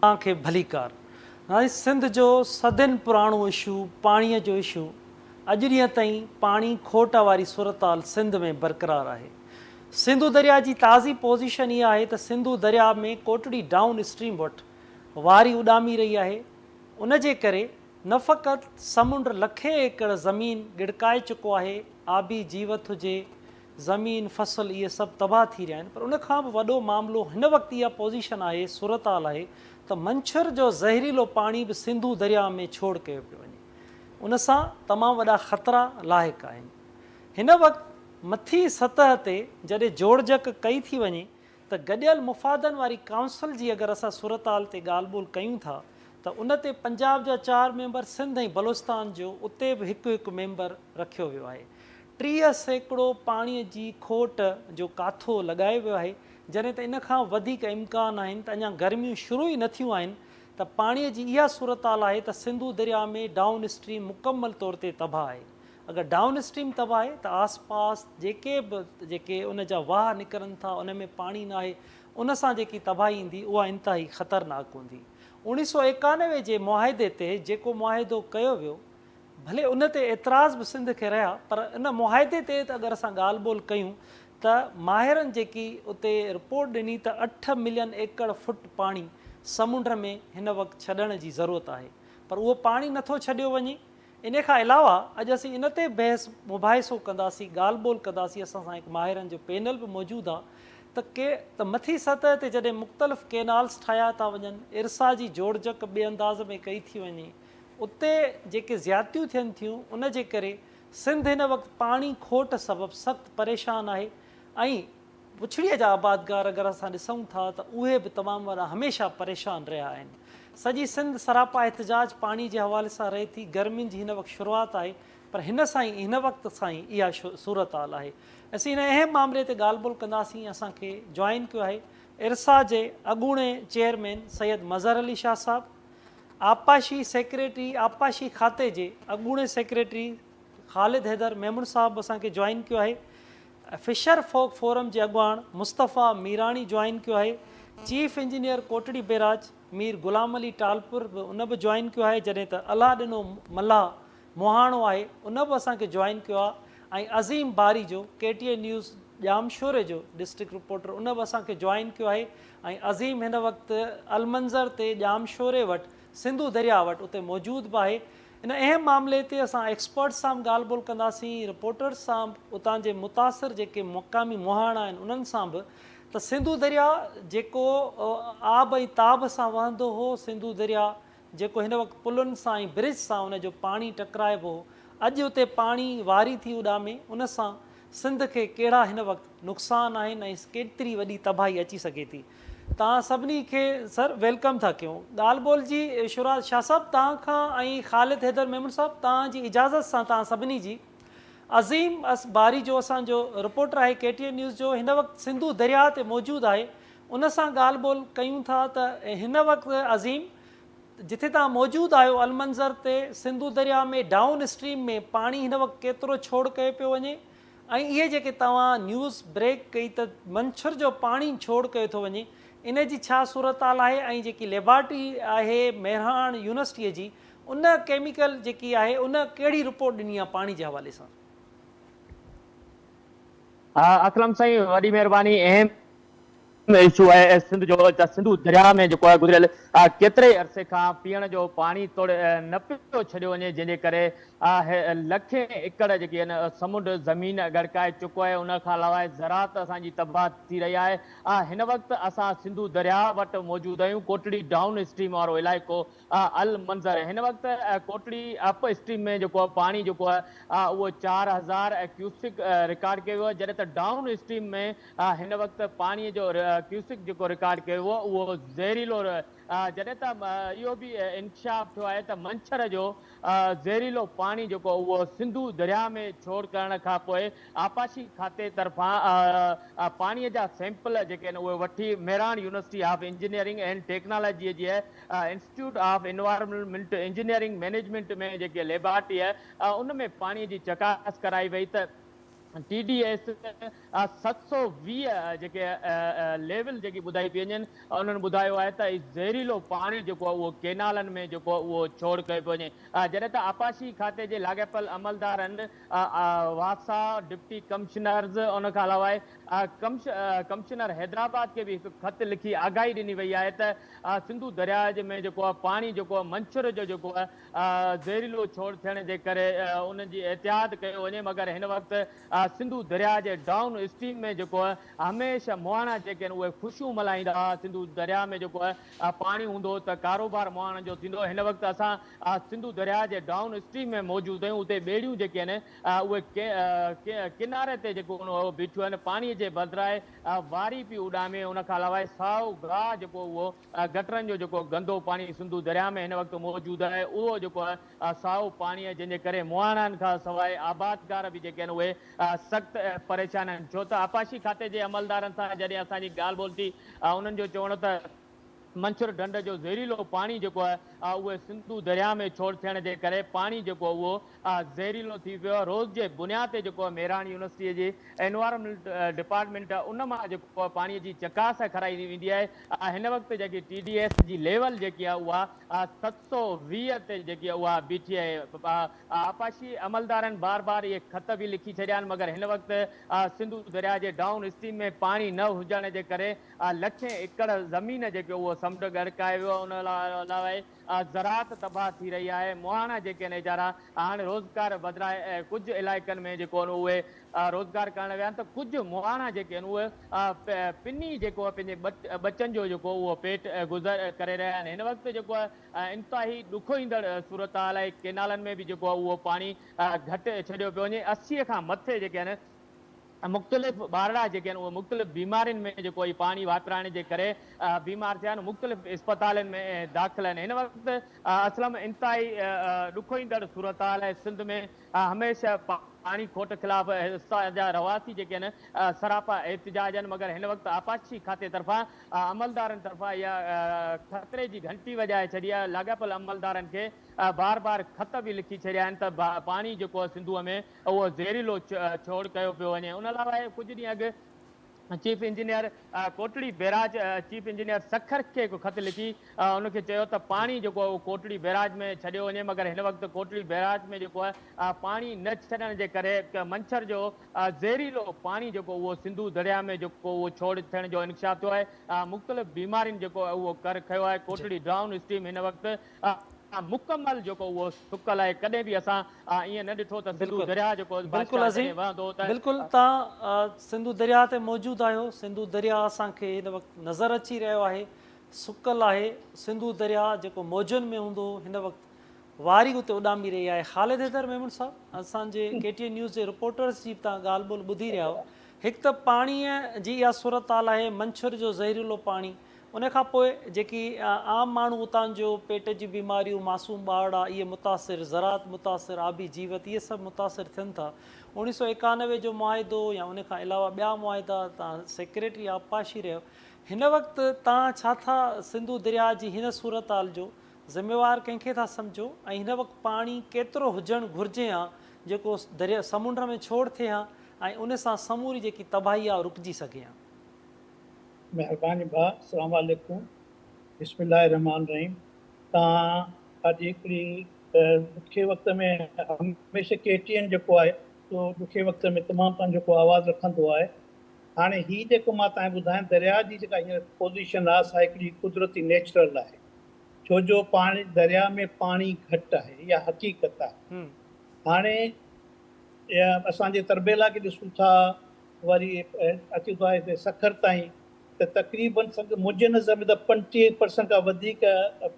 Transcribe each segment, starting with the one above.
اوهان کي ڀليڪار. ناظرين سنڌ جو صدين پراڻو اشو پاڻي جو اشو اڄ ڏينهن تائين پاڻي کوٽ واري صورتحال سنڌ ۾ برقرار آهي. سنڌو درياء جي تازي پوزيشن اها آهي ته سنڌو درياء ۾ ڪوٽڙي ڊائون اسٽريم وٽ واري اڏامي رهي آهي ان جي ڪري نه فقط سمنڊ لکين ايڪڙ زمين ڳڙڪائي چڪو آهي، آبي جيوت هجي، زمين، فصل اهي سڀ تباهه ٿي رهيا آهن پر ان کان به وڏو معاملو هن وقت اها پوزيشن آهي، صورتحال آهي ته منڇر جو زهريلو پاڻي به سنڌو درياء ۾ ڇوڙ ڪيو پيو وڃي. ان سان تمام وڏا خطرا لاحق آهن. هن وقت مٿين سطح تي جڏهن جوڙجڪ ڪئي ٿي وڃي ته گڏيل مفادن واري ڪائونسل جي اگر اسان صورتحال تي ڳالهه ٻولهه ڪيون ٿا ته ان تي پنجاب جا چار ميمبر سنڌ ۽ بلوچستان جو اتي به هڪ هڪ ميمبر رکيو ويو آهي. 30% پاڻي جي کوٽ جو ڪاٿو لڳايو ويو آهي جڏهن ته ان کان وڌيڪ امڪان آهن ته اڃا گرميون شروع ئي نه ٿيون آهن ته پاڻي جي اها صورتحال آهي ته سنڌو درياء ۾ ڊائون اسٽريم مڪمل طور تي تباهه آهي. اگر ڊائون اسٽريم تباهه آهي ته آس پاس جيڪي به جيڪي ان جا واهه نڪرن ٿا ان ۾ پاڻي ناهي ان سان جيڪي تباهي ايندي اها انتهائي خطرناڪ هوندي. 1991 جي معاهدي تي جيڪو معاهدو ڪيو ويو ڀلي ان تي اعتراض به سنڌ کي رهيا پر ان معاهدي تي ته اگر اسان ڳالهه ٻولهه ڪيون ته ماهرن جيڪي اتي رپورٽ ڏني ته اٺ ملين ايڪڙ فٽ پاڻي سمنڊ ۾ هن وقت ڇڏڻ جي ضرورت آهي پر اهو پاڻي نٿو ڇڏيو وڃي انهي کان علاوه اڄ اسين ان تي بحث مباحثو ڪنداسين، ڳالهه ٻولهه ڪنداسين، اسان سان هڪ ماهرن جو پينل به موجود آ ته ڪي ته مٿي سطح تي جڏهن مختلف ڪينالز ٺاهيا ٿا وڃن، ارسا جي جوڙجڪ ٻئي انداز ۾ ڪئي ٿي وڃي، اتي جيڪي زيادتيون ٿين ٿيون ان جي ڪري سنڌ هن وقت پاڻي کوٽ سبب سخت پريشان آهي ۽ پڇڙيء جا آبادگار اگر اسان ڏسون ٿا ته اهي به تمام وڏا هميشه پريشان رهيا آهن. سڄي سنڌ سراپا احتجاج پاڻي جي حوالي سان رهي ٿي، گرمين جي هن وقت شروعات آهي پر هن سان ئي هن وقت سان ئي اها صورتحال آهي. اسين هن اهم مامري تي ڳالهه ٻولهه ڪنداسين اسان کي جوائن ڪيو آهي ارسا جي اڳوڻي چيئرمين سيد مظهر علي شاهه صاحب، آبپاشي سيڪريٽري آبپاشي کاتي جي اڳوڻي سيڪريٽري خالد حيدر ميمڻ صاحب اسان کي جوائن ڪيو آهي. فشر فوڪ فورم جي اڳواڻ مصطفيٰ ميراڻي جوائن ڪيو آهي، chief engineer Kotri barrage Mir Ghulam Ali Talpur به ان به جوائن ڪيو آهي جڏهن ته الله ڏنو ملاح مهاڻو آهي ان به اسان کي جوائن ڪيو آهي ۽ Azeem Barejo K T N news ڄامشوري جو ڊسٽرڪٽ رپورٽر ان به اسان کي جوائن ڪيو آهي ۽ عظيم هن وقت المنظر تي ڄامشوري وٽ سنڌو درياء وٽ اتي موجود به آهي ان اهم معاملي تي اسان ايڪسپرٽس سان به ڳالهه ٻولهه ڪنداسين، رپورٽرز سان به، اتان جي متاثر جيڪي مقامي مهاڻا آهن انهن سان به ته سنڌو درياء جيڪو آب ۽ تاب سان وهندو هو، سنڌو درياء جيڪو هن وقت پلن سان ۽ برج سان ان جو پاڻي ٽڪرائبو هو، اڄ اتي پاڻي واري ٿي اڏامي، ان سان سنڌ کي ڪهڙا هن وقت نقصان آهن ۽ ڪيتري وڏي تباهي اچي سگهي ٿي. توهان سڀني کي سر welcome ٿا ڪيون. ڳالهه ٻولهه جي شروعات شاهه صاحب توهان کان ۽ خالد حيدر ميمڻ صاحب توهان جي اجازت سان توهان سڀني جي عظيم اس باري جو اسان جو رپورٽر آهي ڪي ٽي اين نيوز جو هن وقت سنڌو درياء تي موجود آهي ان سان ڳالهه ٻولهه ڪيون ٿا ته هن وقت عظيم جتي توهان موجود آهيو المنظر تي سنڌو درياء ۾ ڊائون اسٽريم ۾ پاڻي هن وقت ڪيترو ڇوڙ ڪيو پيو وڃي ۽ اهي جيڪي توهان نيوز بريڪ ڪئي ته منڇر جو پاڻي ڇوڙ ڪيو ٿو وڃي ان جي ڇا صورتحال آهي ۽ جيڪي ليبارٽري آهي مهراڻ يونيورسٽي جي ان ڪيميڪل جيڪي آهي ان ڪهڙي رپورٽ ڏني آهي پاڻي جي حوالي سان. اسلم سائين وڏي مهرباني اهم اشو آهي سنڌ جو ته سنڌو درياء ۾ جيڪو آهي گذريل ڪيتري ئي عرصي کان پيئڻ جو پاڻي توڙي نه پيو ڇڏيو وڃي جنهن جي ڪري لکين ايڪڙ جيڪي آهن سمنڊ زمين ڳڙڪائي چڪو آهي ان کان علاوه زراعت اسان جي تباهه ٿي رهي آهي هن وقت اسان سنڌو درياء وٽ موجود آهيون ڪوٽڙي ڊائون اسٽريم وارو علائقو المنظر هن وقت ڪوٽڙي اپ اسٽريم ۾ جيڪو آهي پاڻي جيڪو آهي اهو 4000 ڪيوسڪ رڪارڊ ڪيو ويو آهي جڏهن ته ڊائون اسٽريم ۾ هن وقت پاڻي جو ڪيوسڪ جيڪو رڪارڊ ڪيو ويو اهو زهريلو جڏهن ته اهو به انڪشاف ٿيو آهي ته منڇر جو زهريلو پاڻي جيڪو اهو سنڌو درياء ۾ ڇوڙ ڪرڻ کانپوء آبپاشي کاتي طرفان پاڻي جا سيمپل جيڪي آهن اهي وٺي Mehran university of engineering and technology جي institute of environment engineering management ۾ جيڪي ليبارٽري آهي ان ۾ پاڻي جي چڪاس ڪرائي وئي ته. ٽي ڊي ايس 720 جيڪي ليول جيڪي ٻڌائي پئي وڃن انهن ٻڌايو آهي ته زهريلو پاڻي جيڪو آهي اهو ڪينالن ۾ جيڪو آهي اهو ڇوڙ ڪيو پيو وڃي جڏهن ته آبپاشي کاتي جي لاڳاپيل عملدارن واسا ڊپٽي ڪمشنرز ان کان علاوه ڪمشنر حيدرآباد کي به هڪ خط لکي آگاهي ڏني وئي آهي ته سنڌو درياء ۾ جيڪو آهي پاڻي جيڪو آهي منڇر جو جيڪو آهي زهريلو ڇوڙ ٿيڻ جي ڪري ان جي احتياط ڪيو وڃي مگر هن وقت سنڌو درياء جي ڊائون اسٽريم ۾ جيڪو هميشه مهاڻا جيڪي آهن اهي خوشيون ملهائيندا هئا سنڌو درياء ۾ جيڪو پاڻي هوندو هو ته ڪاروبار مهاڻن جو ٿيندو هو هن وقت اسان سنڌو درياء جي ڊائون اسٽريم ۾ موجود آهيون اتي ٻيڙيون جيڪي آهن اهي ڪناري تي جيڪو بيٺيون آهن پاڻي جي بدرائي واري پئي اڏامي ان کان علاوه سائو گاهه جيڪو اهو گٽرن جو جيڪو گندو پاڻي سنڌو درياء ۾ هن وقت موجود آهي اهو جيڪو آهي سائو پاڻي آهي جنهن جي ڪري مهاڻن کان سواء آبادگار به جيڪي آهن اهي سخت پريشان آهن ڇو ته آبپاشي کاتي جي عملدارن سان جڏهن اسان جي ڳالهه ٻولهه ٿي انهن جو چوڻ هو ته منڇر ڍنڍ جو زهريلو پاڻي جيڪو آهي اهي سنڌو درياء ۾ ڇوڙ ٿيڻ جي ڪري پاڻي جيڪو اهو زهريلو ٿي پيو آهي روز جي بنياد تي جيڪو مهراڻ يونيورسٽي جي انوائرمينٽ ڊپارٽمينٽ ان مان جيڪو پاڻي جي چڪاس ڪرائي ويندي آهي هن وقت جيڪي ٽي ڊي ايس جي ليول جيڪي آهي اها 720 تي جيڪي اها بيٺي آهي آبپاشي عملدارن بار بار اهي خط به لکي ڇڏيا آهن مگر هن وقت سنڌو درياء جي ڊائون اسٽريم ۾ پاڻي نه هجڻ جي ڪري لکين ايڪڙ زمين جيڪي اهو سمنڊ ڳڙڪائي ويو آهي ان علاوه زراعت تباهه ٿي رهي آهي، مهاڻا جيڪي آهن ايجارا هاڻي روزگار بدران ڪجهه علائقن ۾ جيڪو آهن اهي روزگار ڪرڻ ويا آهن ته ڪجهه مهاڻا جيڪي آهن اهي پني جيڪو آهي پنهنجي ٻچن جو جيڪو اهو پيٽ گذر ڪري رهيا آهن هن وقت جيڪو آهي انتهائي ڏکوئيندڙ صورتحال آهي ڪينالن ۾ به جيڪو آهي اهو پاڻي گهٽ ڇڏيو پيو وڃي 80 کان مٿي جيڪي آهن مختلف ٻارڙا جيڪي آهن اهي مختلف بيمارين ۾ جيڪو هي پاڻي واپرائڻ جي ڪري بيمار ٿيا آهن مختلف اسپتالن ۾ داخل آهن هن وقت اسلم انتهائي ڏکوئيندڙ صورتحال آهي سنڌ ۾ هميشه پاڻي کوٽ خلاف اتان جا رهواسي جيڪي آهن سراپا احتجاج آهن مگر هن وقت آبپاشي کاتي طرفان عملدارن طرفان اها خطري جي گهنٽي وڄائي ڇڏي آهي لاڳاپيل عملدارن کي بار بار خط به لکي ڇڏيا آهن ته پاڻي جيڪو آهي سنڌوء ۾ اهو زهريلو ڇوڙ ڪيو پيو وڃي ان علاوه ڪجهه ڏينهن اڳ chief engineer Kotri barrage chief engineer Sukkur کي هڪ خط لکي ان کي چيو ته پاڻي جيڪو آهي اهو ڪوٽڙي بيراج ۾ ڇڏيو وڃي مگر هن وقت ڪوٽڙي بيراج ۾ جيڪو آهي پاڻي نه ڇڏڻ جي ڪري منڇر جو زهريلو پاڻي جيڪو اهو سنڌو درياء ۾ جيڪو اهو ڇوڙ ٿيڻ جو انڪشاف ٿيو آهي مختلف بيمارين جيڪو اهو ڪر کنيو آهي ڪوٽڙي ڊائون اسٽريم هن وقت مڪمل جيڪو اهو سڪل آهي ڪڏهن به اسان ائين نه ڏٺو ته سنڌو درياهه جيڪو بلڪل بادشاهه عظيم جڏهن وهندو هو ته. بلڪل توهان سنڌو درياهه تي موجود آهيو سنڌو درياهه اسان کي هن وقت نظر اچي رهيو آهي سڪل آهي سنڌو درياهه جيڪو موجن ۾ هوندو هو هن وقت واري اتي اڏامي رهي آهي خالد حيدر ميمڻ صاحب اسان جي ڪي ٽي اين نيوز جي رپورٽرز جي به توهان ڳالهه ٻولهه ٻڌي رهيا آهيو هڪ ته پاڻي جي اها صورتحال آهي منڇر جو زهريلو پاڻي ان کان پوء جيڪي عام ماڻهو اتان جو پيٽ جون بيماريون، معصوم ٻارڙا اهي متاثر، زراعت متاثر، آبي جيوت اهي سڀ متاثر ٿين ٿا. 1991 جو معاهدو يا ان کان علاوه ٻيا معاهدا تان سيڪريٽري آبپاشي رهيو. هن وقت تان ڇا ٿا سنڌو درياء جي هن صورتحال جو ذميوار ڪنهن کي ٿا سمجهو ۽ هن وقت پاڻي ڪيترو هجڻ گهرجي هان جيڪو درياء سمنڊ ۾ ڇوڙ ٿئي هان ۽ ان سان سموري جيڪي تباهي آ رڪجي سگهي هان. مهرباني ڀاء اسلام عليڪم بسم الله الرحمٰن الرحيم توهان اڄ هڪڙي ڏکي وقت ۾ هميشه ڪي ٽي اين جيڪو آهي سو ڏکي وقت ۾ تمام پنهنجو ڪو آواز رکندو آهي هاڻي هي جيڪو مان توهان کي ٻڌايان درياء جي جيڪا هينئر پوزيشن آهي سا هڪڙي قدرتي نيچرل آهي ڇو جو پاڻي درياء ۾ پاڻي گهٽ آهي اها حقيقت آهي هاڻي اسان جي تربيلا کي ڏسون ٿا وري اچي ٿو هتي سکر تائين ته تقريبن سمجهو منهنجي نظر ۾ ته 25 پرسنٽ کان وڌيڪ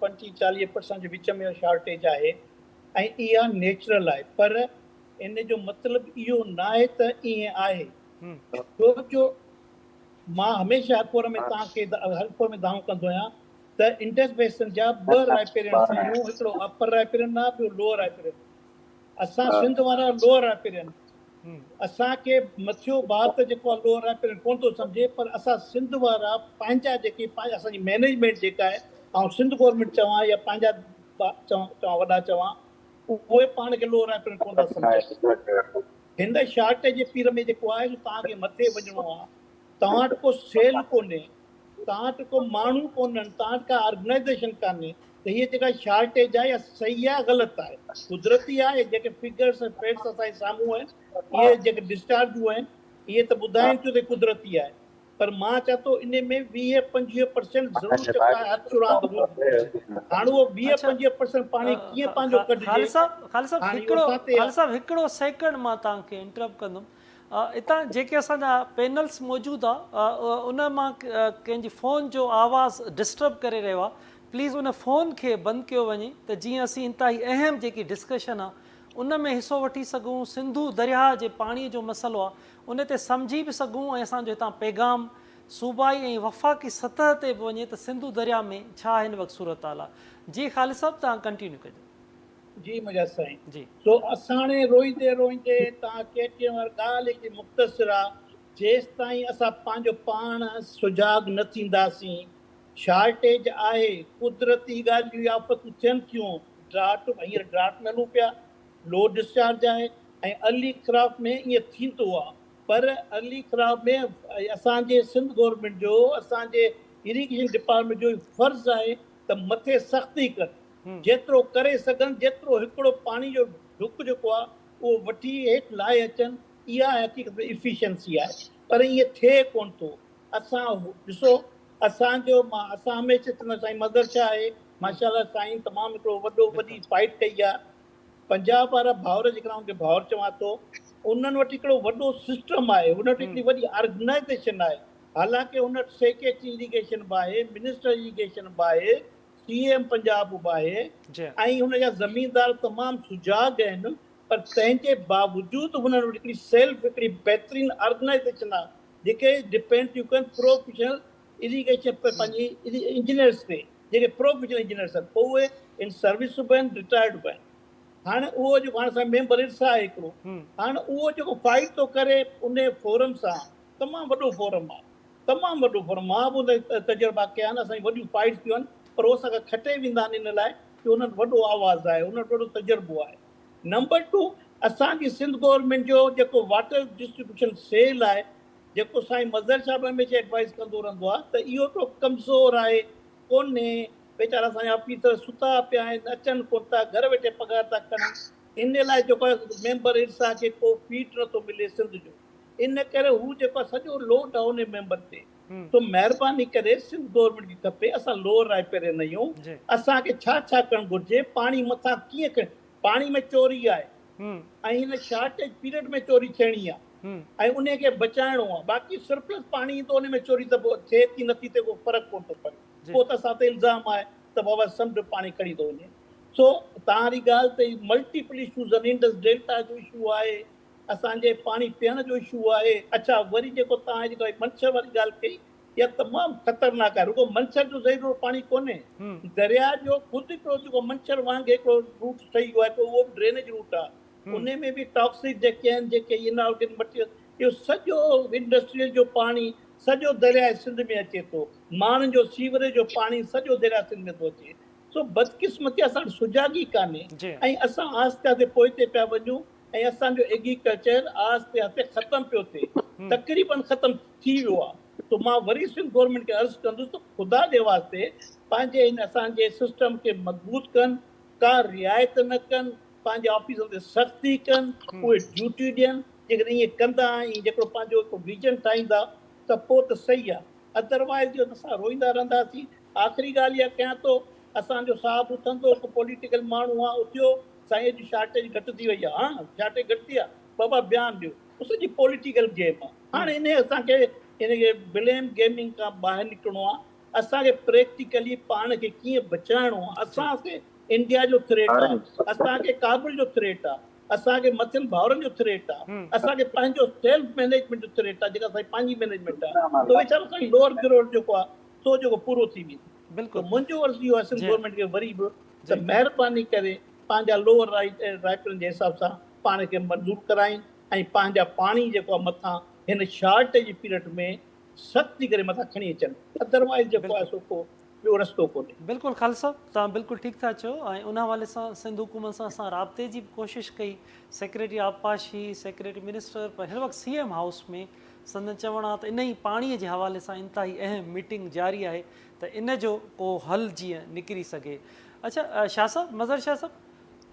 25 40 پرسنٽ جي وچ ۾ شارٽيج آهي ۽ اها نيچرل آهي پر ان جو مطلب اهو ناهي ته ائين آهي ڇو جو مان هميشه هر فورم ۾ توهان کي هر فورم ۾ دانهون ڪندو آهيان ته انڊس بيسن جا ٻه رائپيرينس آهيون هڪڙو اپر رائپيرين آهي ٻيو لوئر رائپيرين اسان سنڌ وارا لوئر رائپيرين اسان کي مٿيون ڀاء ته جيڪو آهي لوئر رائپيرين ڪونه ٿو سمجهي پر اسان سنڌ وارا پنهنجا جيڪي اسان جي مئنيجمينٽ جيڪا آهي آئون سنڌ گورنمينٽ چوان يا پنهنجا چوان وڏا چوان اهي پاڻ کي لوئر رائپيرين ڪونه ٿا سمجهن. هن شارٽيج جي پير ۾ جيڪو آهي سو توهان کي مٿي وڃڻو آهي. توهان وٽ ڪو سيل ڪونهي، توهان وٽ ڪو ماڻهو ڪونهن، توهان وٽ ڪا آرگنائيزيشن ڪانهي ته هيء جيڪا شارٽيج آهي اها صحيح آهي غلط آهي، قدرتي آهي، جيڪي فگرس ۽ فيڪٽس اسان جي سامهون آهن، اهي جيڪي ڊسچارجون آهن اهي ته ٻڌائين ٿيون ته قدرتي آهي پر مان چوان ٿو انهي ۾ 20 25 پرسينٽ ضرور چڪا هٿ چراند هوندي. هاڻ اهو 20 25 پرسينٽ پاڻي ڪيئن پنهنجو ڪڍجي؟ خالد صاحب خالد صاحب هڪڙو خالد صاحب هڪڙو سيڪنڊ مان توهان کي انٽرپٽ ڪندم اتان جيڪي اسان جا پينلز موجود آ ان مان ڪنهن جي فون جو آواز ڊسٽرب ڪري رهيو آ پليز ان فون کي بند ڪيو وڃي ته جيئن اسين انتهائي اهم جيڪي ڊسڪشن آ ان ۾ حصو وٺي سگهون سنڌو درياهه جي پاڻي جو مسئلو آ ان تي سمجهي به سگهون ۽ اسان جو هتان پيغام صوبائي ۽ وفاقي سطح تي به وڃي ته سنڌو درياهه ۾ ڇا هن وقت صورتحال آ جي خالد صاحب توهان ڪنٽينيو ڪجو. جي منهنجا سائين. جي. سو اساڻي روئيندي روئيندي تان ڪي ٽي ايم واري ڳالهه هڪڙي مختصر آ جيستائين اسان پنهنجو پاڻ سجاڳ نه ٿينداسين شارٽيج آهي قدرتي ڳالهيون آفتون ٿين ٿيون ڊراٽ هينئر ڊراٽ ۾ هلون پيا لو ڊسچارج آهي ۽ ارلي خراف ۾ ائين ٿيندو آ پر ارلي خراف ۾ اسان جي سنڌ گورنمينٽ جو اسان جي اريگيشن ڊپارٽمينٽ جو فرض آهي ته مٿي سختي ڪن جيترو ڪري سگهن جيترو هڪڙو پاڻي جو ڍڪ جيڪو آهي اهو وٺي هيٺ لاهي اچن اها حقيقت ۾ افيشنسي آهي پر ائين ٿئي ڪونه ٿو اسان ڏسو اسان جو مان اسان هميشه چوندا سائين مظهر شاهه آهي ماشاء الله سائين تمام هڪڙو وڏو وڏي فائٽ ڪئي آهي پنجاب وارا ڀائر جيڪڏهن ان کي ڀائر چوان ٿو انهن وٽ هڪڙو وڏو سسٽم آهي انهن وٽ هڪڙي وڏي آرگنائيزيشن آهي حالانڪه ان وٽ سيڪريٽري اريگيشن به آهي منسٽر اريگيشن به آهي سي ايم پنجاب به آهي ۽ هن جا زميندار تمام سجاڳ آهن پر تنهن جي باوجود هنن وٽ هڪڙي سيلف هڪڙي بهترين آرگنائيزيشن آهي جيڪي ڊپينڊ ٿيون ڪن پروفيشنل اريگيشن پنهنجي انجنيئرس تي جيڪي پروفيشنل انجنيئرس آهن پوء اهي ان سروس به آهن رٽائرڊ به آهن هاڻ اهو جيڪو هاڻ اسان ميمبر ارسا آهي هڪڙو هاڻ اهو جيڪو فائيٽ ٿو ڪري ان فورم سان تمام وڏو فورم آهي تمام وڏو فورم مان به ان تجربا ڪيا آهن اسان جون وڏيون فائيٽس ٿيون آهن پر هو اسان کان کٽي ويندا آهن ان لاء جو انهن وٽ وڏو آواز آهي انهن وٽ وڏو تجربو آهي نمبر ٽو اسان جي سنڌ گورنمينٽ جو جيڪو واٽر ڊسٽريبيوشن سيل آهي جيڪو سائين مظهر صاحب هميشه ايڊوائز ڪندو رهندو آهي ته اهو ٿورو ڪمزور آهي ڪونهي ويچارا اسان جا آفيسر ستا پيا آهن اچن ڪونه ٿا گهر ويٺي پگهار ٿا کڻن ان لاء جيڪو آهي ميمبر ارسا کي ڪو فيڊ نٿو ملي سنڌ جو ان ڪري هو جيڪو آهي سڄو لوڊ آهي انهي ميمبر تي سو مهرباني ڪري سنڌ گورنمينٽ کي کپي اسان لوئر رائپيرين آهيون اسان کي ڇا ڇا ڪرڻ گهرجي پاڻي مٿان ڪيئن کڻي پاڻي ۾ چوري آهي ۽ هن شارٽيج پيريڊ ۾ چوري ٿيڻي آهي ۽ انهي کي بچائڻو آهي باقي سرپلس پاڻي ايندو انهي ۾ چوري ته ٿئي ٿي نٿي ٿئي ڪو فرق ڪونه ٿو پوي پوء ته اسان تي الزام آهي ته بابا سمنڊ پاڻي کڻي ٿو وڃي سو توهان واري ڳالهه ته ملٽيپل اشوز آهن انڊس ڊيلٽا جو اشو آهي اسان جي پاڻي پيئڻ جو اشو آهي. اڇا وري جيڪو توهان جيڪا منڇر واري ڳالهه ڪئي اها تمام خطرناڪ آهي. رڳو منڇر جو ذريعو پاڻي ڪونهي. درياء جو خود هڪڙو جيڪو منڇر وانگي هڪڙو روٽ ٺهي ويو آهي اهو به ڊرينيج روٽ آهي. انهي ۾ به ٽاڪسڪ جيڪي آهن جيڪي ان آرگينڪ مٽيريل اهو سڄو انڊسٽريل جو پاڻي سڄو درياء سنڌ ۾ اچي ٿو. ماڻهن جو سيوريج جو پاڻي سڄو درياء سنڌ ۾ ٿو اچي. سو بدقسمتي اسان وٽ سجاڳي ڪانهي ۽ اسان آهستي آهستي پوئتي پيا وڃون. ۽ اسان جو ايگريڪلچر آهستي آهستي ختم پيو ٿئي تقريبن ختم ٿي ويو آهي سو مان وري سنڌ گورنمينٽ کي عرض ڪندس ته خدا جي واسطي پنهنجي هن اسان جي سسٽم کي مضبوط ڪن ڪا رعايت نه ڪن پنهنجي آفيسرن تي سختي ڪن اهي ڊيوٽي ڏين جيڪڏهن ائين ڪندا ۽ جيڪو پنهنجو هڪ ويزن ٺاهيندا ته پوء ته صحيح آهي ادروائز اهو ته اسان روئيندا رهنداسين آخري ڳالهه اها ڪيان ٿو اسان جو صاحب اٿندو هڪ پوليٽيڪل ماڻهو آهي اٿيو سائين اڄ شارٽيج گهٽ ٿي وئي آ ها شارٽيج گهٽ ٿي آ بابا بيان ڏيو اهو سڄي پوليٽيڪل گيم آ هاڻي انهي اسان کي ان کي بليم گيمنگ کان ٻاهر نڪرڻو آ اسان کي پريڪٽيڪلي پاڻ کي ڪيئن بچائڻو آ اسان کي انڊيا جو ٿريٽ آ اسان کي ڪابل جو ٿريٽ آ اسان کي مٿين ڀائرن جو ٿريٽ آ اسان کي پنهنجو سيلف مينيجمينٽ جو ٿريٽ آ جيڪا اسان جي پنهنجي مينيجمينٽ آ ته ويچارو اسان جو لوئر گروڊ جيڪو آ سو جيڪو پورو ٿي ويندو بلڪل منهنجو عرض اهو آ سنڌ گورنمينٽ کي وري به ته مهرباني ڪري پنهنجا لوئر رائفلن جي حساب سان پاڻ کي منظور ڪرائين ۽ پنهنجا پاڻي جيڪو آهي مٿان هن شارٽيج پيريڊ ۾ سختي ڪري مٿان کڻي اچن ادروائيز جيڪو آهي سو ڪو ٻيو رستو ڪونهي. بلڪل خالد صاحب توهان بلڪل ٺيڪ ٿا چئو ۽ ان حوالي سان سنڌ حڪومت سان اسان رابطي جي به ڪوشش ڪئي سيڪريٽري آبپاشي سيڪريٽري منسٽر پر هن وقت سي ايم هائوس ۾ سندن چوڻ آهي ته انهي پاڻي جي حوالي سان انتهائي اهم ميٽنگ جاري آهي ته ان جو ڪو حل جيئن نڪري سگهي اڇا شاهه صاحب مظهر شاهه صاحب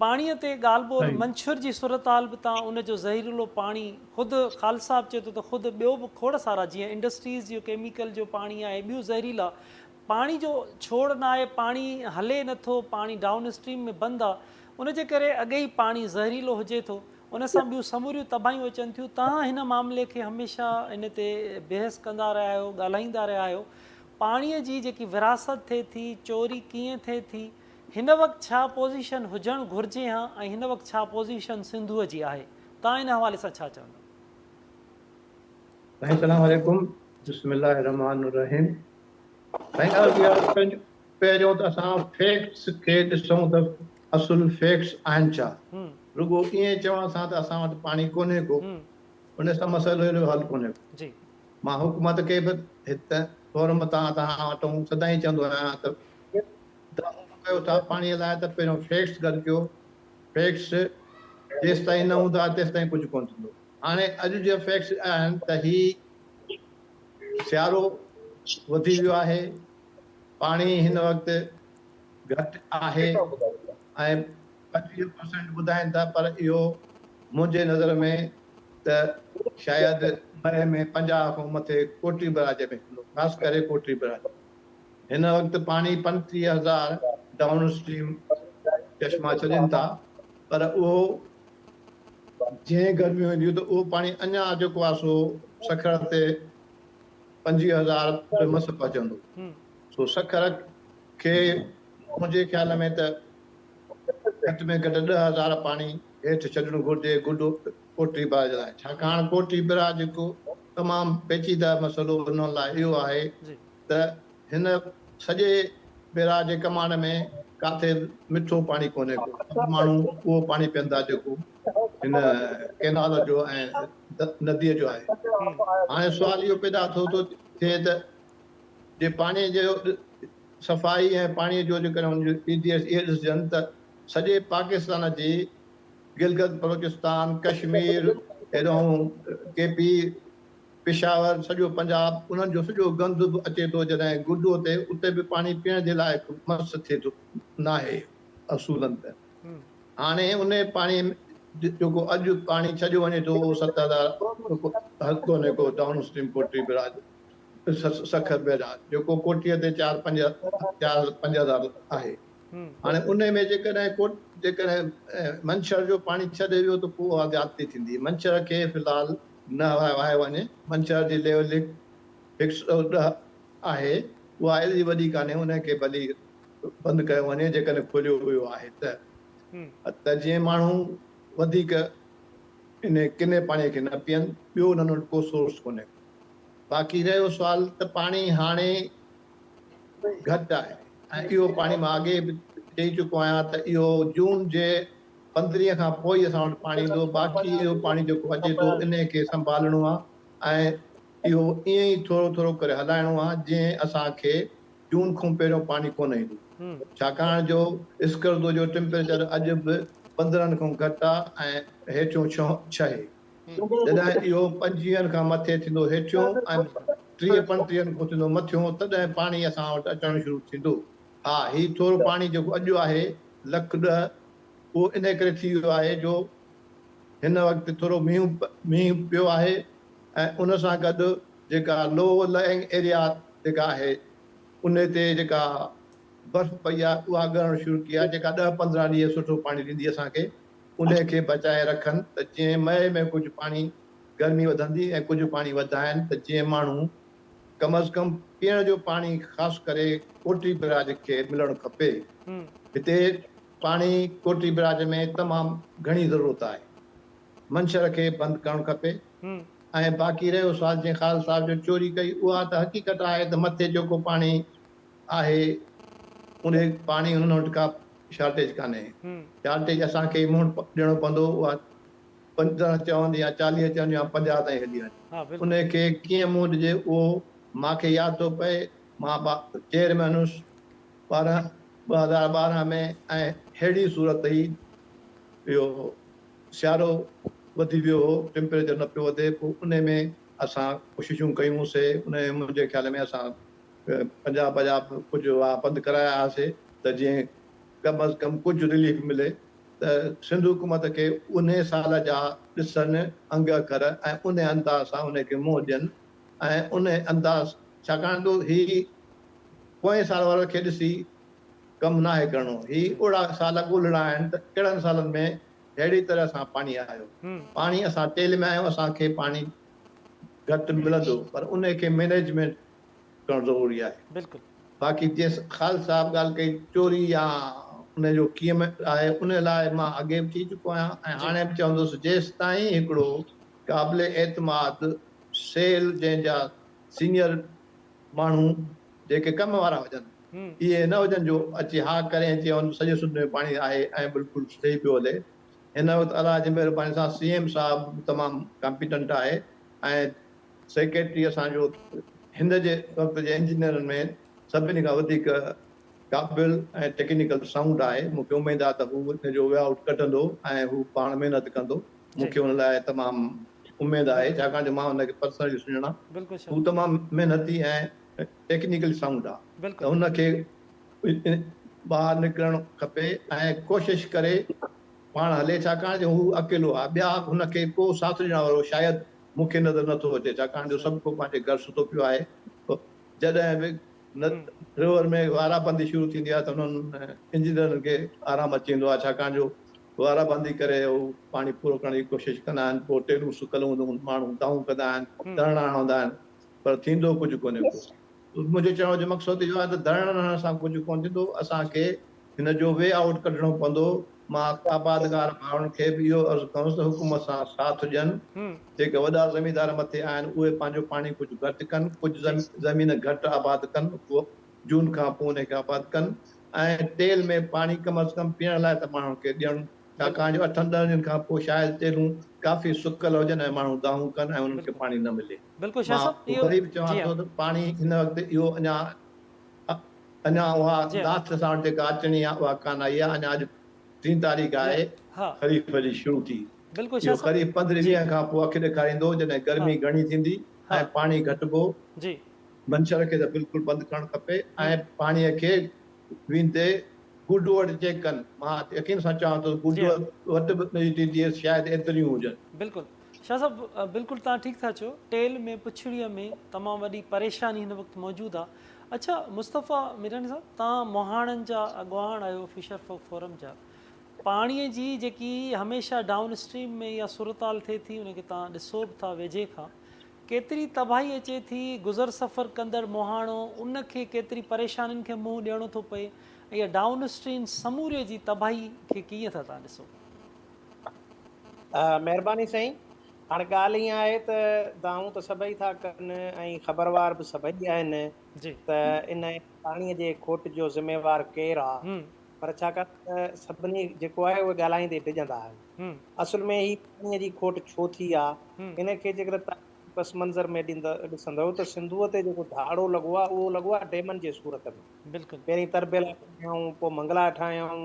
پاڻي تي ڳالهه ٻولهه منڇر جي صورتحال به تان ان جو زهريلو پاڻي خود خالد صاحب چئي ٿو ته خود ٻيو به کوڙ سارا جيئن انڊسٽريز جو ڪيميڪل جو پاڻي آهي ٻيون زهريلا پاڻي جو ڇوڙ نه آهي پاڻي هلي نه ٿو پاڻي ڊائون اسٽريم ۾ بند آ ان جي ڪري اڳي ئي پاڻي زهريلو هجي ٿو ان سان ٻيون سموريون تباهيون اچن ٿيون تهان هن معاملي کي هميشه ان تي بحث ڪندا رهيا آهيو ڳالهائيندا رهيا آهيو پاڻي جي جيڪي ورهاست ٿئي ٿي چوري ڪيئن ٿئي ٿي هن وقت ڇا پوزيشن هجڻ گهرجي ها ۽ هن وقت ڇا پوزيشن سنڌوء جي آهي؟ توهان ان حوالي سان ڇا چوندؤ؟ سائين سلام عليڪم بسم الله الرحمٰن الرحيم سائين عرض اها آهي پهريون ته اسان فيڪٽس کي ڏسون ته اصل فيڪٽس آهن ڇا رڳو ائين چوڻ سان ته اسان وٽ پاڻي ڪونهي ڪو ان سان مسئلو جو حل ڪونهي ڪو مان حڪومت کي به هت فورم تان توهان وٽون سدائين چوندو آهيان ته دانهون ڪيو ٿا پاڻي لاء ته پهريون فيڪٽس گڏ ڪيو، فيڪٽس جيستائين نه هوندا تيستائين ڪجهه ڪونه ٿيندو. هاڻي اڄ جا فيڪٽس آهن ته هي سيارو وڌي ويو آهي، پاڻي هن وقت گهٽ آهي ۽ 25 پرسينٽ ٻڌائين ٿا پر اهو منهنجي نظر ۾ ته شايد مئي ۾ 50 کان مٿي ڪوٽڙي بئراج ۾ ٿيندو، خاص ڪري ڪوٽڙي بئراج. هن وقت پاڻي 35 هزار ڊائون اسٽريم چشما ڇڏين ٿا پر اهو جنهن گرميون اينديون ته اهو پاڻي اڃا جيڪو آهي سو سکر تي 25 هزار به مس پهچندو سو سکر کي منهنجي خيال ۾ ته گهٽ ۾ گهٽ 10 هزار پاڻي هيٺ ڇڏڻ گهرجي گڊ ڪوٽڙي بئراج لاء ڇاڪاڻ ڪوٽڙي بئراج هڪ تمام پيچيده مسئلو ان لاء اهو آهي ته هن سڄي بئراج جي ڪمان ۾ ڪاٿي به مٺو پاڻي ڪونهي ڪو. سڀ ماڻهو اهو پاڻي پين ٿا جيڪو هن ڪئنال جو ۽ نديء جو آهي. هاڻي سوال اهو پيدا ٿو ٿو ٿئي ته جي پاڻيء جو صفائي ۽ پاڻيء جو جيڪڏهن ان جو اي ڊي ايس اهي ڏسجن ته سڄي پاڪستان جي گلگت بلوچستان، ڪشمير، هيڏانهن ڪي پي، پشاور، سڄو پنجاب، انهن جو سڄو گند به اچي ٿو جڏهن گڊو تي، اتي به پاڻي پيئڻ جي لائق مس ٿئي ٿو ناهي اصولن ته هاڻي انهي پاڻي جيڪو اڄ پاڻي ڇڏيو وڃي ٿو اهو 7000 ڪونهي ڪو down stream Kotri barrage Sukkur barrage جيڪو ڪوٽري تي چار پنج چار 5000 آهي هاڻي انهي ۾ جيڪڏهن ڪو جيڪڏهن منڇر جو پاڻي ڇڏي ويو ته پوء اها زيادتي ٿيندي منڇر کي في الحال نه وهايو وڃي. منڇر جي ليول 110 آهي، اها ايڏي وڏي ڪانهي، ان کي ڀلي بند ڪيو وڃي جيڪڏهن کوليو ويو آهي ته، ته جيئن ماڻهو وڌيڪ انهي ڪني پاڻي کي نه پيئن، ٻيو انهن وٽ ڪو سورس ڪونهي. باقي رهيو سوال ته پاڻي هاڻي گهٽ آهي ۽ اهو پاڻي مان اڳي به چئي چڪو آهيان ته اهو جون جي پندرهين کان پوء ئي اسان وٽ پاڻي ايندو، باقي اهو پاڻي جيڪو اچي ٿو انهي کي سنڀالڻو آ ۽ اهو ائين ئي ٿورو ٿورو ڪري هلائڻو آ جئين اسان کي جون کان پهريون پاڻي ڪونه ايندو ڇاڪاڻ جو اسڪردو جو ٽمپريچر اڄ به 15 کان گهٽ آ ۽ هيٺيون ڇهه جڏهن اهو پنجويهن کان مٿي ٿيندو هيٺيون ۽ ٽيهه پنٽيهن کان ٿيندو مٿيون تڏهن پاڻي اسان وٽ اچڻ شروع ٿيندو. ها هي ٿورو پاڻي جيڪو اڄ آهي لک ڏهه اهو انهي ڪري ٿي ويو آهي جو هن وقت ٿورو مينهن پيو آهي ۽ ان سان گڏ جيڪا لو لئنگ ايريا جيڪا آهي انهي تي جيڪا برف پئي آهي اها ڳرڻ شروع ڪئي آهي جيڪا ڏهه 15 ڏينهن سٺو پاڻي ڏيندي اسان کي انهي کي بچائي رکن ته جئين مئي ۾ ڪجهه پاڻي گرمي وڌندي ۽ ڪجهه پاڻي وڌائن ته جئين ماڻهو ڪم از ڪم پيئڻ جو پاڻي خاص ڪري ڪوٽڙي بئراج کي ملڻ کپي. هتي پاڻي ڪوٽڙي بئراج ۾ تمام گهڻي ضرورت آهي. منڇر کي بند ڪرڻ کپي ۽ باقي رهيو سوال جنهن خالد صاحب جو چوري ڪئي اها ته حقيقت آهي ته مٿي جيڪو پاڻي آهي انهي پاڻي انهن وٽ ڪا شارٽيج ڪانهي. شارٽيج اسان کي ئي منهن ڏيڻو پوندو اها 15 چون يا 40 چون يا 50 تائين هلي وڃي. انهي کي ڪيئن منهن ڏجي اهو مان کي ياد ٿو پئي. مان چيئرمين هيس. 12 2012 ۾ ۽ ههڙي صورت ئي اهو سيارو وڌي ويو هو، ٽيمپريچر نه پيو وڌي، پوء انهي ۾ اسان ڪوششون ڪيون سي، انهي ۾ منهنجي خيال ۾ اسان پنجاب جا به ڪجهه واهه بند ڪرايا ها سي ته جيئن ڪم از ڪم ڪجهه رليف ملي ته سنڌ حڪومت کي انهي سال جا ڏسن انگ اکر ۽ انهي انداز سان انهي کي منهن ڏين ۽ انهي انداز ڇاڪاڻ جو هي پوئين سال وارن کي ڏسي ڪم ناهي ڪرڻو. هي اهڙا سال ڳولڻا آهن ته ڪهڙن سالن ۾ ههڙي طرح سان پاڻي آيو. پاڻي اسان ٽيل ۾ آهيون اسان کي پاڻي گهٽ ملندو پر انهي کي مينيجمينٽ ڪرڻ ضروري آهي. بلڪل. باقي جيئن خالد صاحب ڳالهه ڪئي چوري يا انهي جو ڪيئن آهي انهي لاء مان اڳي به چئي چڪو آهيان ۽ هاڻي به چوندس جيستائين هڪڙو قابل اعتماد سيل جنهن جا سينيئر ماڻهو جيڪي ڪم وارا هجن، اهي نه هجن جو اچي ها ڪري ۽ چون سڄي سنڌ ۾ پاڻي آهي ۽ بلڪل صحيح پيو هلي. هن وقت الله جي مهرباني سان سي ايم صاحب به تمام ڪامپيٽنٽ آهي ۽ سيڪريٽري اسان جو هن جي وقت جي انجنيئرن ۾ سڀني کان وڌيڪ قابل ۽ ٽيڪنيڪل سائونڊ آهي. مون کي اميد آهي ته هو ان جو وي آئوٽ ڪڍندو ۽ هو پاڻ محنت ڪندو. مون کي ان لاء تمام اميد آهي ڇاڪاڻ جو مان ان کي پرسنلي سڃاڻان. هو تمام محنتي ۽ ٽيڪنيڪلي سائونڊ آهي ته ان کي ٻاهر نڪرڻ کپي ۽ ڪوشش ڪري پاڻ هلي ڇاڪاڻ جو هو اڪيلو آهي ٻيا هن کي ڪو ساٿ ڏيڻ وارو شايد مون کي نظر نٿو اچي ڇاڪاڻ جو سڀ ڪو پنهنجي گهر ستو پيو آهي جڏهن به ريور ۾ وارا بندي شروع ٿيندي آهي ته انهن انجنيئرن کي آرام اچي ويندو آهي ڇاڪاڻ جو وارا بندي ڪري هو پاڻي پورو ڪرڻ جي ڪوشش ڪندا آهن پوء ٽيلون سڪل هونديون آهن ماڻهو دانهون ڪندا آهن ڌرڻا هڻندا آهن پر ٿيندو ڪجهه ڪونهي ڪو. منهنجي چوڻ جو مقصد اهو آهي ته ڌرڻن هڻڻ سان ڪجهه ڪونه ٿيندو اسان کي هن جو وي آئوٽ ڪڍڻو پوندو مان آبادگار ڀائرن کي به اهو عرض ڪندس ته حڪومت سان ساٿ ڏين جيڪي وڏا زميندار مٿي آهن اهي پنهنجو پاڻي ڪجهه گهٽ ڪن ڪجهه زمين گهٽ آباد ڪن جون کان پوء ان کي آباد ڪن ۽ ٽيل ۾ پاڻي ڪم از ڪم پيئڻ لاء ته ماڻهن کي ڏيڻ ڇاڪاڻ جو اٺن ڏهن ڏينهن کان پوء شايد ٽيلون ڪافي سڪل هجن ۽ ماڻهو دانهون ڪن ۽ انهن کي پاڻي نه ملي. مان وري به چوان ٿو ته پاڻي هن وقت اهو اڃا اڃا اها لاسٽ اسان وٽ جيڪا اچڻي آهي اها ڪانه آئي آهي اڃا اڄ ٽين تاريخ آهي خريف جي شروع ٿي اهو خريف پندرهين ڏينهن کان پوء اک ڏيکاريندو جڏهن گرمي گهڻي ٿيندي ۽ پاڻي گهٽبو منڇر کي ته بلڪل بند ڪرڻ کپي ۽ پاڻي کي ويندي گڊو وٽ چيڪ ڪن مان يقين سان چوان ٿو گڊو وٽ به ان جي ٽي ڊي ايس شايد ايتريون هجن. بلڪل شاھ صاحب بلڪل توهان ٺيڪ ٿا چئو ٽيل ۾ پڇڙيء ۾ تمام وڏي پريشاني هن وقت موجود آ اڇا مصطفيٰ ميراڻي صاحب توهان مهاڻن جا اڳواڻ آهيو فشر فوڪ فورم جا پاڻي جي جيڪي هميشه ڊائون اسٽريم ۾ اها صورتحال ٿئي ٿي ان کي توهان ڏسو به ٿا ويجهي کان ڪيتري تباهي اچي ٿي گذر سفر ڪندڙ مهاڻو ان کي ڪيتري پريشانين کي منهن ڏيڻو ٿو پئي ۽ اها ڊائون اسٽريم سموري جي تباهي کي ڪيئن ٿا توهان ڏسو. مهرباني سائين. هاڻي ڳالهه ائين آهي ته دانهون ته سڀئي ٿا ڪن ۽ خبروار به سڀئي آهن ته ان پاڻي جي کوٽ جو ذميوار ڪير آ پر ڇاڪاڻ ته سڀني جيڪو آهي اهي ڳالهائيندي ڊڄندا آهن. اصل ۾ هي پاڻي جي کوٽ ڇو ٿي آ ان کي جيڪڏهن تاريخي پس منظر ۾ ڏسندؤ ته سنڌوء تي جيڪو ڌاڙو لڳو آ اهو لڳو آ ڊيمن جي صورت ۾. پهرين تربيلا ٺاهيائون پوء منگلا ٺاهيائون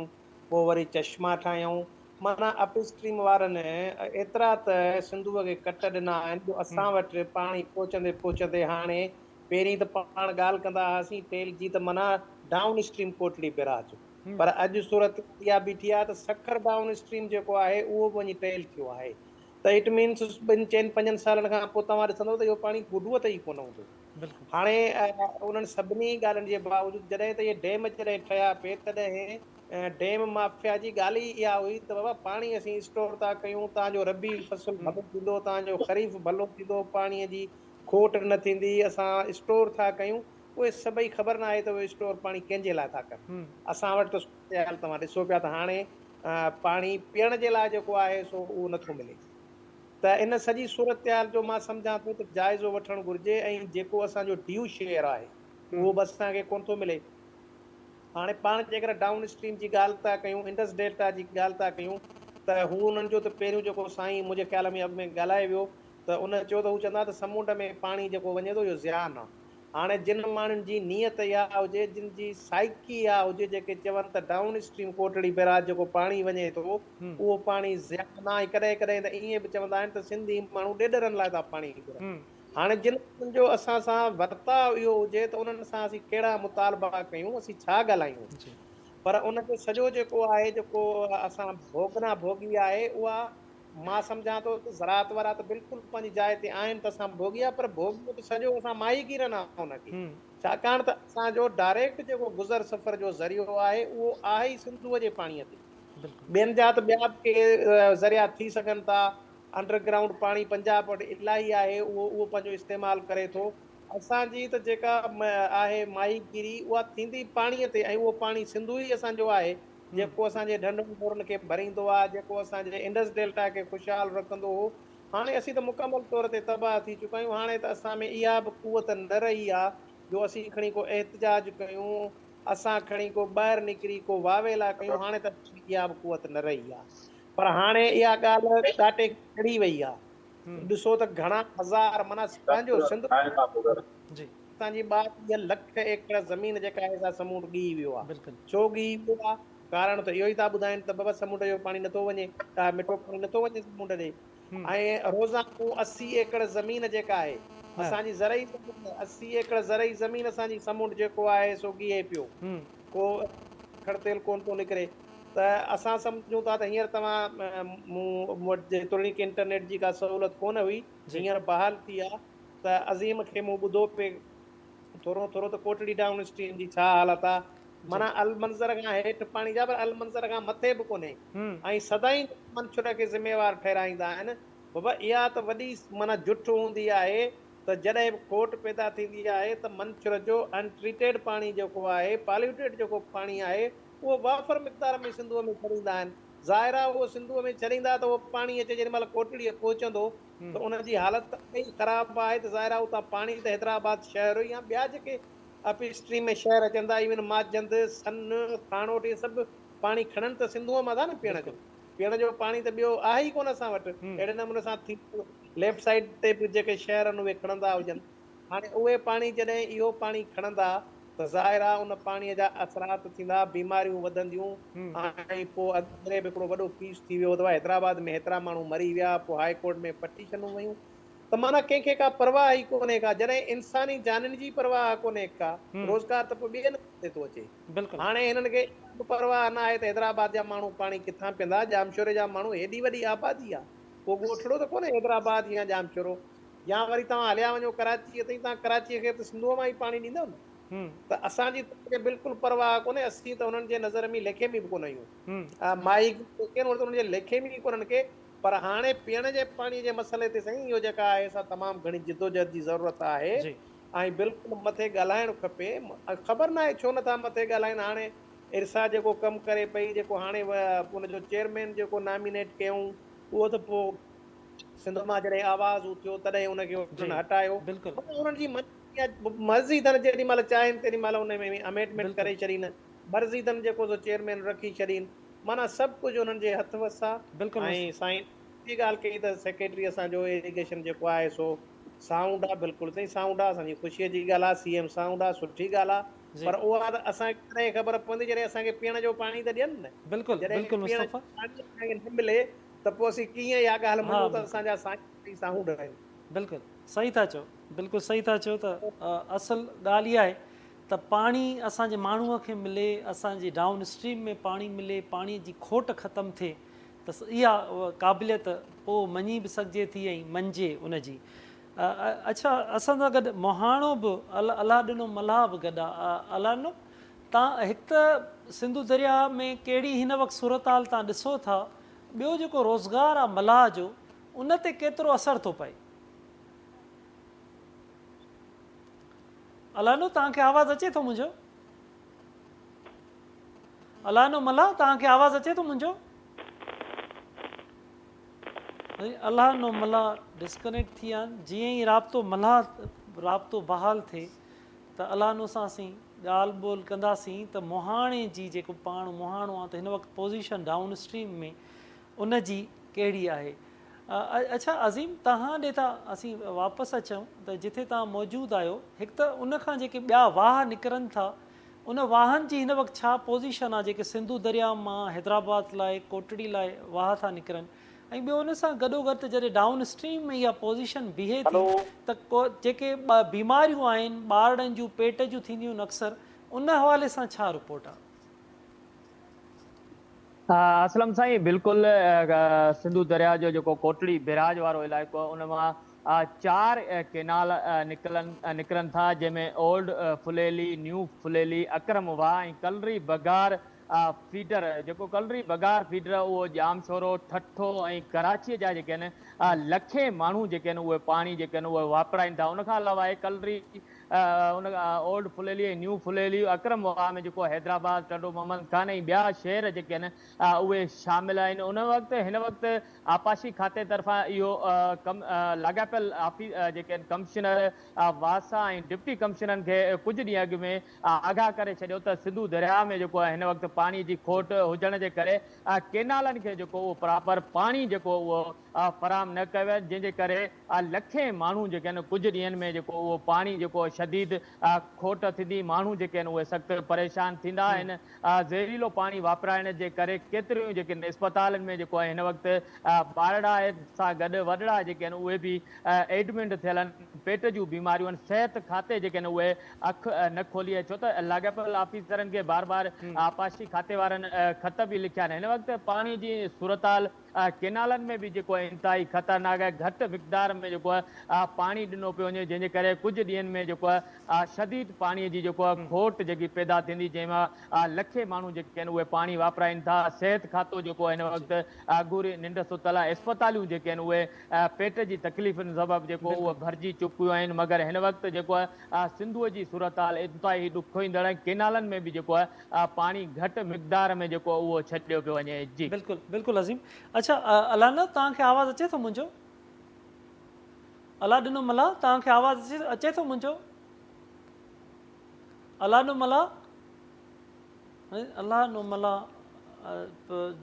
پوء وري چشما ٺاهيائون معنيٰ اپ اسٽريم وارن ايترا ته سنڌوء کي ڪٽ ڏنا آهن جو اسان وٽ پاڻي پهچندي پهچندي هاڻي پهرين ته پاڻ ڳالهه ڪندا هئاسين ٽيل جي ته معنيٰ ڊائون اسٽريم ڪوٽڙي بئراج پر اڄ صورت اها بيٺي آهي ته سکر ڊائون اسٽريم جيڪو آهي اهو به وڃي ٽيل ٿيو آهي ته it means ٻن چئن پنجن سالن کان پوء توهان ڏسندو ته اهو پاڻي گڊوء تي ئي ڪونه هوندو. هاڻي انهن سڀني ڳالهين جي باوجود جڏهن ته اهي ڊيم جڏهن ٺهيا پئي تڏهن ڊيم مافيا جي ڳالهه ئي اها هئي ته بابا پاڻي اسين اسٽور ٿا ڪيون تان جو ربيع فصل ڀلو ٿيندو تان جو خريف ڀلو ٿيندو پاڻي جي کوٽ نه ٿيندي اسان اسٽور ٿا ڪيون اهي سڀئي خبر ناهي ته اهي اسٽور پاڻي ڪنهن جي لاء ٿا ڪن اسان وٽ ته صورتحال توهان ڏسو پيا ته هاڻي پاڻي پيئڻ جي لاء جيڪو آهي سو اهو نٿو ملي. ته ان سڄي صورتحال جو مان سمجهان ٿو ته جائزو وٺڻ گهرجي ۽ جيڪو اسان جو ڊيو شيئر آهي اهو به اسان کي ڪونه ٿو ملي. هاڻي پاڻ جيڪڏهن ڊائون اسٽريم جي ڳالهه ٿا ڪيون، انڊس ڊيلٽا جي ڳالهه ٿا ڪيون ته هو انهن جو ته پهريون جيڪو سائين منهنجي خيال ۾ اڳ ۾ ڳالهائي ويو ته ان چيو ته هو چوندا ته سمنڊ ۾ پاڻي جيڪو وڃي ٿو اهو زيان آهي. هاڻي جن ماڻهن جي نيت اها هجي، جن جي سائيڪي اها هجي جيڪي چون ته ڊائون اسٽريم ڪوٽڙي بئراج جيڪو پاڻي وڃي ٿو اهو پاڻي زيان آ ۽ ڪڏهن ڪڏهن ته ائين به چوندا آهن ته سنڌي ماڻهو ڏيڏرن لاء ٿا پاڻي گهرن. هاڻي جن ماڻهن جو اسان سان ورتاء اهو هجي ته انهن سان اسين ڪهڙا مطالبا ڪيون، اسين ڇا ڳالهايون. پر ان جو سڄو جيڪو آهي جيڪو اسان ڀوڳنا ڀوڳي آهي اها مان سمجهان ٿو ته زراعت وارا ته بلڪل پنهنجي جاء تي آهن ته اسان ڀوڳيا پر ڀوڳيو ته سڄو اسان ماهيگيرن آ ان کي ڇاڪاڻ ته اسان جو ڊائريڪٽ جيڪو گذر سفر جو ذريعو آهي اهو آهي ئي سنڌوء جي پاڻيء تي. ٻين جا ته ٻيا به ڪي ذريعا ٿي سگهن ٿا. انڊر گرائونڊ پاڻي پنجاب وٽ الاهي آهي اهو اهو پنهنجو استعمال ڪري ٿو. اسان جي ته جيڪا آهي ماهيگيري اها ٿيندي پاڻيء تي ۽ اهو پاڻي سنڌو ئي اسان جو آهي. جيڪو اسان جي ڍنڍن ڍورن کي ڀريندو آ، جيڪو اسان جي انڊس ڊيلٽا کي خوشحال رکندو هو، هاڻي اسين ته مڪمل طور تي تباهه ٿي چڪا آهيون، هاڻي ته اسان ۾ اها به قوت نه رهي آ جو اسين کڻي ڪو احتجاج ڪيون، اسان کڻي ڪو ٻاهر نڪري ڪو واويلا ڪيون، هاڻي ته اسان ۾ اها به قوت نه رهي آ. پر هاڻي اها ڳالهه ڳاٽي کي چڙهي وئي آ. ڏسو ته گهڻا هزار معنيٰ پنهنجو سنڌ اسان جي 22 لک ايڪڙ زمين جيڪا آهي سا سمونڊ ڳهي ويو آهي. ڇو ڳهي ويو آهي؟ ڪارڻ ته اهو ئي ٿا ٻڌائين ته بابا سمونڊ جو پاڻي نٿو وڃي، مٺو پاڻي نٿو وڃي سمونڊ ڏي ۽ روزانو 80 ايڪڙ زمين جيڪا آهي اسان جي زرعي زمين 80 ايڪڙ زرعي زمين اسان جي سمونڊ جيڪو آهي سو ڳهي پيو ڪو کڙ تيل ڪونه ٿو نڪري ته اسان سمجهون ٿا ته هينئر توهان مون وٽ جيتوڻيڪ انٽرنيٽ جي ڪا سهولت ڪونه هئي هينئر بحال ٿي آهي ته عظيم کي مون ٻڌو پئي ٿورو ٿورو ته ڪوٽڙي ڊائون اسٽريم جي ڇا حالت آ معنيٰ المنظر کان هيٺ پاڻي جا پر المنظر کان مٿي به ڪونهي ۽ سدائين منڇر کي ذميوار ٺهرائيندا آهن بابا اها ته وڏي معنيٰ جٺ هوندي آهي ته جڏهن به کوٽ پيدا ٿيندي آهي ته منڇر جو ان ٽريٽيڊ پاڻي جيڪو آهي پاليوٽيڊ جيڪو پاڻي آهي اهو وافر مقدار ۾ سنڌوء ۾ ڇڏيندا آهن ظاهر آهي اهو سنڌوء ۾ ڇڏيندا ته اهو پاڻي اچي جيڏي مهل ڪوٽڙيء پهچندو ته ان جي حالت ته اڳي ئي خراب آهي ته ظاهر آهي اتان پاڻي ته حيدرآباد شهر يا ٻيا جيڪي اپ اسٽريم ۾ شهر اچن ٿا ايون ماجهند، سن، کاڻوٺ اهي سڀ پاڻي کڻن ته سنڌوء مان ٿا نه پيئڻ جو پيئڻ جو پاڻي ته ٻيو آهي ئي ڪونه اسان وٽ اهڙي نموني سان ٿي ليفٽ سائيڊ تي به جيڪي شهر آهن اهي کڻندا هجن هاڻي اهي پاڻي جڏهن اهو پاڻي کڻندا ته ظاهر آهي ان پاڻي جا اثرات ٿيندا، بيماريون وڌنديون ۽ پوء اڳ ڀيري به هڪڙو وڏو ڪيس ٿي ويو ته حيدرآباد ۾ هيترا ماڻهو مري ويا، پوء هاء ڪورٽ ۾ پٽيشنون ويون ته معنيٰ ڪنهن کي ڪا پرواهه ئي ڪونهي ڪا، جڏهن انساني جانين جي پرواهه ڪونهي ڪا، روزگار ته پوء ٻئي نمبر تي ٿو اچي. هاڻي هنن کي اها به پرواهه نه آهي ته حيدرآباد جا ماڻهو پاڻي ڪٿان پيئندا، ڄامشوري جا ماڻهو هيڏي وڏي آبادي آهي، ڪو ڳوٺڙو ته ڪونهي حيدرآباد يا ڄامشورو، يا وري توهان هليا وڃو ڪراچيء تائين، توهان ڪراچيء کي به ته سنڌوء مان ئي پاڻي ڏيندؤ نه؟ ته اسان جي ته انهن کي بلڪل پرواهه ڪونهي، اسين ته انهن جي نظر ۾ ليکي ۾ به ڪونه آهيون. ماهيگير جيڪي آهن اهي ته انهن جي ليکي ۾ ئي ڪونهن ڪي، پر هاڻي پيئڻ جي پاڻي جي مسئلي تي سائين اهو جيڪا آهي سا تمام گهڻي جدوجهد جي ضرورت آهي ۽ بلڪل مٿي ڳالهائڻ کپي، خبر ناهي ڇو نٿا مٿي ڳالهائين، هاڻي ارسا جيڪو ڪم ڪري پئي، جيڪو هاڻي ان جو چيئرمين جيڪو نامينيٽ ڪيائون اهو ته پوء سنڌ مان جڏهن آواز اٿيو تڏهن ان کي انهن هٽايو. مگر انهن جي مرضي آهي، مرضي اٿن جيڏي مهل چاهين تيڏي مهل ان ۾ امينڊمينٽ ڪري ڇڏين، مرضي اٿن جيڪو سو چيئرمين رکي ڇڏين، معنيٰ سڀ ڪجهه انهن جي هٿ وس آ. ۽ سائين سٺي ڳالهه ڪئي ته سيڪريٽري اسان جو ايريگيشن جيڪو آهي سو سائونڊ آ، بلڪل سائين سائونڊ آ، اسان جي خوشيء جي ڳالهه آ، سي ايم سائونڊ آ، سٺي ڳالهه آ، پر اها ته اسان کي تڏهن خبر پوندي جڏهن اسان کي پيئڻ جو پاڻي ته ڏين نه، جڏهن پيئڻ جو پاڻي اسان کي نه ملي ته پوء اسين ڪيئن اها ڳالهه مڃون ته اسان جا سائين ۽ ساهونڊ آهن. بلڪل صحيح ٿا چئو بلڪل صحيح ٿا چئو ته اصل ڳالهه اها آهي ته پاڻي اسان جي ماڻهو کي ملي اسان جي ڊائون اسٽريم ۾ پاڻي ملي پاڻي جي کوٽ ختم ٿئي ته اها قابليت پوء مڃي به سگهجي ٿي ۽ مڃجي ان جي اڇا اسان سان گڏ مهاڻو به الله ڏنو ملاح به گڏ آ الله ڏنو تان هڪ ته سنڌو درياء ۾ ڪهڙي هن وقت صورتحال تان ڏسو ٿا ٻيو جيڪو روزگار آ ملاح جو ان تي ڪيترو اثر ٿو پئي. الانو توهان کي آواز اچي ٿو منهنجو؟ الانو ملاح توهان کي آواز اچي ٿو منهنجو؟ الله نو ملاح ڊسڪنيڪٽ ٿي ويا آهن جيئن ئي رابطو ملاح رابطو بحال ٿئي ته الله نو سان اسين ڳالهه ٻولهه ڪنداسين ته مهاڻي جي جيڪو پاڻ مهاڻو آهي ته هن وقت پوزيشن ڊائون اسٽريم ۾ ان جي ڪهڙي آهي. اڇا عظيم توهان ڏي ٿا اسين واپس اچون ته جٿي توهان موجود آهيو هڪ ته ان کان جيڪي ٻيا واهه نڪرن ٿا ان واهن جي هن وقت ڇا پوزيشن آهي جيڪي سنڌو درياء مان حيدرآباد لاء ڪوٽڙي لاء واهه ٿا نڪرن ۽ ٻيو ان سان گڏو گڏ ته جڏهن ڊائون اسٽريم ۾ اها پوزيشن بيهي ٿي ته جيڪي بيماريون آهن ٻارڙن جون پيٽ جون ٿينديون آهن اڪثر ان حوالي سان ڇا رپورٽ آهي؟ اسلم سائين بلڪل سنڌو درياء جو جيڪو ڪوٽڙي بئراج وارو علائقو آهي ان مان چار ڪينال نڪلن نڪرن ٿا جنهن ۾ اولڊ ڦليلي، نيو ڦليلي، اڪرم واهه ۽ ڪلري بگار فيڊر جيڪو ڪلري بگار فيڊر اهو ڄامشورو، ٺٽو ۽ ڪراچي جا جيڪي آهن لکين ماڻهو جيڪي آهن اهي پاڻي جيڪي آهن اهي واپرائين ٿا ان کان علاوه ڪلري ان اولڊ ڦليلي ۽ نيو ڦليلي، اڪرم واهه ۾ جيڪو حيدرآباد، ٽنڊو محمد خان ۽ ٻيا شهر جيڪي آهن اهي شامل آهن. ان وقت هن وقت آبپاشي کاتي طرفان اهو ڪم لاڳاپيل آفيس جيڪي آهن ڪمشنر واسا ۽ ڊپٽي ڪمشنرن کي ڪجهه ڏينهن اڳ ۾ آگاهه ڪري ڇڏيو ته سنڌو درياهه ۾ جيڪو آهي هن وقت پاڻي جي کوٽ هجڻ جي ڪري ڪينالن کي جيڪو اهو پراپر پاڻي جيڪو اهو فراهم نه ڪيو ويو جنهن جي ڪري لکين ماڻهو جيڪي آهن ڪجهه ڏينهن ۾ جيڪو اهو پاڻي جيڪو شديد کوٽ ٿيندي ماڻهو جيڪي آهن اهي سخت پريشان ٿيندا آهن زهريلو پاڻي واپرائڻ جي ڪري ڪيتريون جيڪي آهن اسپتالن ۾ جيڪو آهي هن وقت ٻارڙا سان گڏ وڏڙا جيڪي آهن اهي به ايڊمنٽ ٿيل آهن پيٽ جون بيماريون آهن صحت کاتي جيڪي آهن اهي اک نه کولي آهي ڇو ته لاڳاپيل آفيسرن کي بار بار آبپاشي کاتي وارن خط به لکيا آهن هن وقت پاڻي جي صورتحال ڪينالن ۾ به جيڪو آهي انتهائي خطرناڪ آهي گهٽ مقدار ۾ جيڪو آهي پاڻي ڏنو پيو وڃي جنهن جي ڪري ڪجهه ڏينهن ۾ جيڪو آهي شديد پاڻي جي جيڪو آهي کوٽ جيڪي پيدا ٿيندي جنهن مان لکين ماڻهو جيڪي آهن اهي پاڻي واپرائين ٿا صحت کاتو جيڪو آهي هن وقت اگهوري ننڊ ستل آهي اسپتاليون جيڪي آهن اهي پيٽ جي تڪليفن سبب جيڪو اهي ڀرجي چڪيون آهن مگر هن وقت جيڪو آهي سنڌوء جي صورتحال انتهائي ڏکوئيندڙ آهي ڪينالن ۾ به جيڪو آهي پاڻي گهٽ مقدار ۾ جيڪو اهو ڇڏيو پيو وڃي جي. بلڪل بلڪل عظيم اڇا الانا توهان کي آواز اچي ٿو منهنجو الله ڏنو ملاح توهان کي آواز اچي ٿو منهنجو الله ڏنو ملاح الله ڏنو ملاح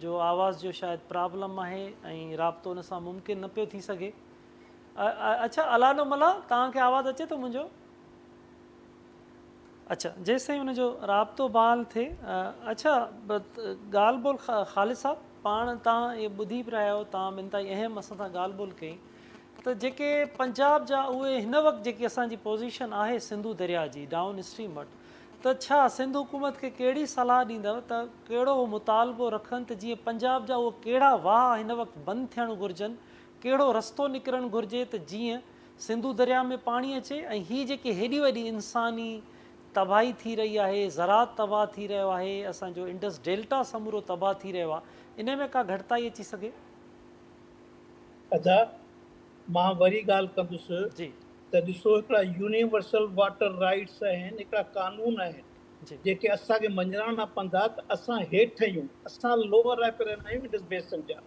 جو آواز جو شايد پرابلم آهي ۽ رابطو ان سان ممڪن نه پيو ٿي سگهي اڇا الله ڏنو ملاح توهان کي آواز اچي ٿو منهنجو اڇا جيستائين ان جو رابطو بحال ٿئي. اڇا ڳالهه ٻولهه خالد صاحب پاڻ تان اهي ٻڌي به رهيا آهيو تان انتهائي اهم اسان سان ڳالهه ٻولهه ڪئي ته جيڪي پنجاب جا اهي هن وقت جيڪي اسان جي پوزيشن آهي سنڌو درياء جي ڊائون اسٽريم وٽ ته ڇا سنڌ حڪومت کي ڪهڙي صلاح ڏيندؤ ته ڪهڙو اهو مطالبو رکن ته جيئن پنجاب جا اهي ڪهڙا واهه هن وقت بند ٿيڻ گهرجن ڪهڙو رستو نڪرڻ گهرجي ته جيئن سنڌو درياء ۾ پاڻي اچي ۽ هي جيڪي هيڏي وڏي انساني تباهي ٿي رهي آهي، زراعت تباهه ٿي رهيو آهي، اسان جو انڊس ڊيلٽا سمورو تباهه ٿي رهيو آهي، انهي ۾ ڪا گهٽتائي اچي سگهي؟ ادا مان وري ڳالهه ڪندس جي. ته ڏسو هڪڙا يونيورسل واٽر رائيٽس آهن هڪڙا قانون آهن جي. جيڪي اسان کي مڃراڻا پوندا ته اسان هيٺ آهيون اسان لوئر رائپرين آهيون انڊس بيسن جا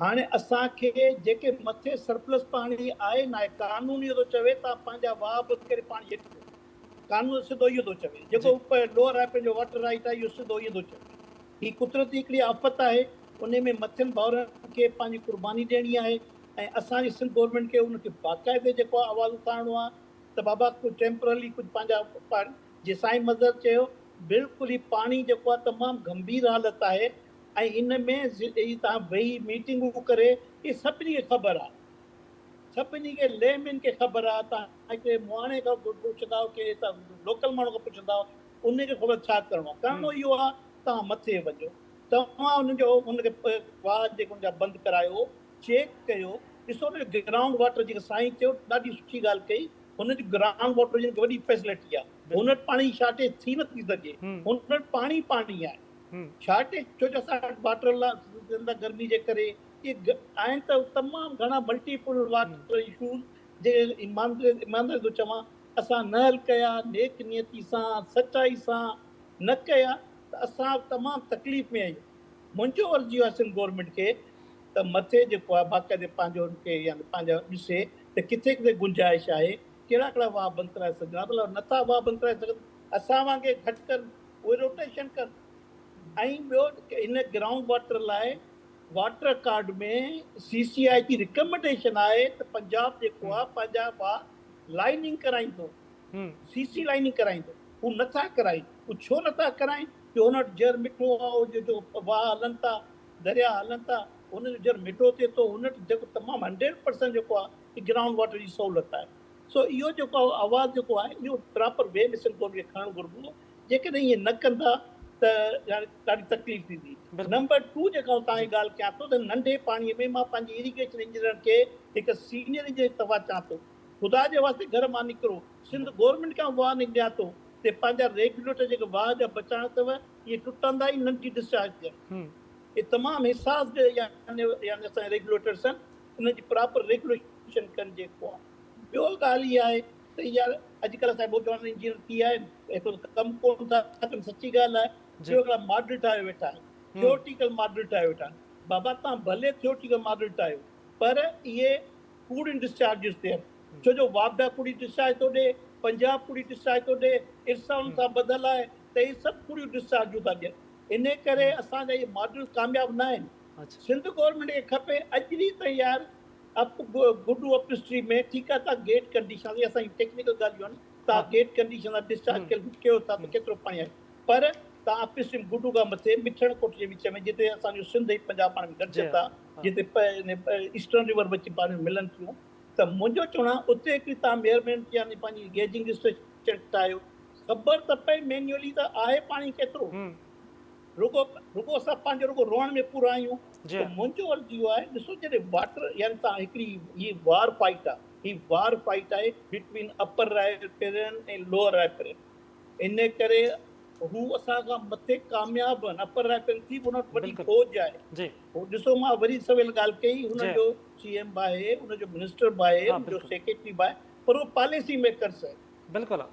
هاڻي اسان کي جيڪي مٿي سرپلس پاڻي آهي ناهي قانون اهو ٿو چوي توهان پنهنجا واهه بند ڪري پاڻي هيٺ ڏيو قانون سڌو اهو ٿو چوي جيڪو لوئر رائپرين جو واٽر رائيٽ آهي اهو سڌو اهو ٿو چوي هي قدرتي هڪڙي آفت آهي انهي ۾ مٿين ڀائرن کي پنهنجي قرباني ڏيڻي آهي ۽ اسان جي سنڌ گورنمينٽ کي ان کي باقاعدي جيڪو آهي آواز اٿارڻو آهي ته بابا ڪجهه ٽيمپررلي ڪجهه پنهنجا پاڻي جي سائين مظهر چيو بلڪل هي پاڻي جيڪو آهي تمام گنڀير حالت آهي ۽ ان ۾ هي توهان ويهي ميٽنگون ڪري هي سڀني کي خبر آهي سڀني کي لي مين کي خبر آهي توهان هڪڙي مهاڻي کان پڇندائو ڪي لوڪل ماڻهو کان پڇندائو ان کي خبر ڇا ڪرڻو آهي ڪرڻو اهو آهي توهان مٿي وڃو توهان ان جو ان کي واهه جيڪو ان جا بند ڪرايو چيڪ ڪيو ڏسو ان جو گرائونڊ واٽر جيڪو سائين چيو ڏاڍي سٺي ڳالهه ڪئي هن جو گرائونڊ واٽر جي وڏي فيسلٽي آهي هن وٽ پاڻي جي شارٽيج ٿي نٿي سگهي هن وٽ پاڻي پاڻي آهي شارٽيج ڇو جو اسان وٽ واٽر لاس ٿين ٿا گرمي جي ڪري اهي آهن ته تمام گهڻا ملٽيپل واٽر اشوز جيڪي ايمانداري ٿو چوان اسان نه حل ڪيا نيڪ نيتي سان سچائي سان نه ڪيا ته اسان تمام تڪليف ۾ آهيون منهنجو عرض اهو آهي سنڌ گورنمينٽ کي ته مٿي جيڪو آهي باقاعدي پنهنجو ان کي يعني پنهنجا ڏسي ته ڪٿي ڪٿي گنجائش آهي ڪهڙا ڪهڙا واهه بند ڪرائي سگهجن ٿا ڀلا نٿا واهه بند ڪرائي سگهن اسان وانگي گهٽ ڪن اهي روٽيشن ڪن ۽ ٻيو ان گرائونڊ واٽر لاء واٽر ڪارڊ ۾ سي سي آء جي رڪمنڊيشن آهي ته پنجاب جيڪو آهي پنهنجا واهه لائننگ ڪرائيندو سي سي لائننگ ڪرائيندو هو نٿا ڪرائين هو ڇو نٿا ڪرائين جو هن وٽ جر مٺو آهي اهو جو واهه هلن ٿا درياء هلن ٿا ان جو جر مٺو ٿئي ٿو هن وٽ جيڪو تمام هنڊريڊ پرسنٽ جيڪو آهي گرائونڊ واٽر جي سهولت آهي سو اهو جيڪو آواز جيڪو آهي اهو پراپر وي ۾ سنڌ گورنمينٽ کي کڻڻ گهربو جيڪڏهن ائين نه ڪندا ته ڏاڍي تڪليف ٿيندي. نمبر ٽو جيڪا آئون توهان کي ڳالهه ڪيان ٿو ته ننڍي پاڻي ۾ مان پنهنجي اريگيشن انجنيئرن کي هڪ سينيئر انجنيئر جي طرفان چوان ٿو خدا جي واسطي گهر مان نڪرو سنڌ گورنمينٽ کان وارننگ ڏيان ٿو ته پنهنجا ريگيوليٽر جيڪي واهه جا بچائڻ اٿو اهي ٽٽندا ئي ننڍي ڊسچارج ٿين اهي تمام حساس يعني اسان جا ريگيوليٽرس آهن انهن جي پراپر ريگيوليشن ڪن جيڪو آهي ٻيو ڳالهه اها آهي ته يار اڄڪلهه اسان جا نوجوان انجنيئر ٿي ويا آهن هڪڙو ته ڪم ڪونه ٿا ڪن سچي ڳالهه آهي ٻيو هڪڙا ماڊل ٺاهيو ويٺا آهن ٿيورٽيڪل ماڊل ٺاهيو ويٺا آهن بابا توهان ڀلي ٿيورٽيڪل ماڊل ٺاهيو پر اهي ڪوڙين ڊسچارجز تي آهن ڇو جو واپڊا ڪوڙي ڊسچارج ٿو ڏي پنجاب ڪوڙي ڊسچارج ٿو ڏي ارسا ان سان ٻڌل آهي ته اهي سڀ ڪوڙيون ڊسچارجون ٿا ڏين انهي ڪري اسان جا اهي ماڊل ڪامياب نه آهن سنڌ گورنمينٽ کي کپي اڄ ڏينهن تائين يار اپ گڊو اپ اسٽريم ۾ ٺيڪ آهي تان گيٽ ڪنڊيشن هي اسان جون ٽيڪنيڪل ڳالهيون آهن تان گيٽ ڪنڊيشن سان ڊسچارج ڪيلڪوليٽ ڪيو ٿا ته ڪيترو پاڻي آهي پر تان اپ اسٽريم گڊو کان مٿي مٺڻ ڪوٽ جي وچ ۾ جتي اسان جو سنڌ ۽ پنجاب پاڻ ۾ گڏجن ٿا جتي ايسٽرن ريور به اچي پاڻ ۾ ملن ٿيون ته منهنجو چوڻ آهي اتي هڪڙي تان ميئرمينٽ يعني پنهنجي گيجنگ اسٽيشن ٺاهيو خبر ته پئي مينيولي ته آهي پاڻي ڪيترو رڳو رڳو اسان پنهنجو رڳو روئڻ ۾ پورا آهيون ته منهنجو عرض اهو آهي ڏسو جڏهن واٽر يعني تان هڪڙي هي وار فائيٽ آهي هي وار فائيٽ آهي between upper riparian ۽ lower riparian ان ڪري هو اسان کان مٿي ڪامياب آهن اپر رائپيرين ٿي به ان وٽ وڏي فوج آهي هو ڏسو مان وري سويل ڳالهه ڪئي هن جو سي ايم به آهي ان جو منسٽر به آهي ان جو سيڪريٽري به آهي پر هو پاليسي ميڪرس آهن بلڪل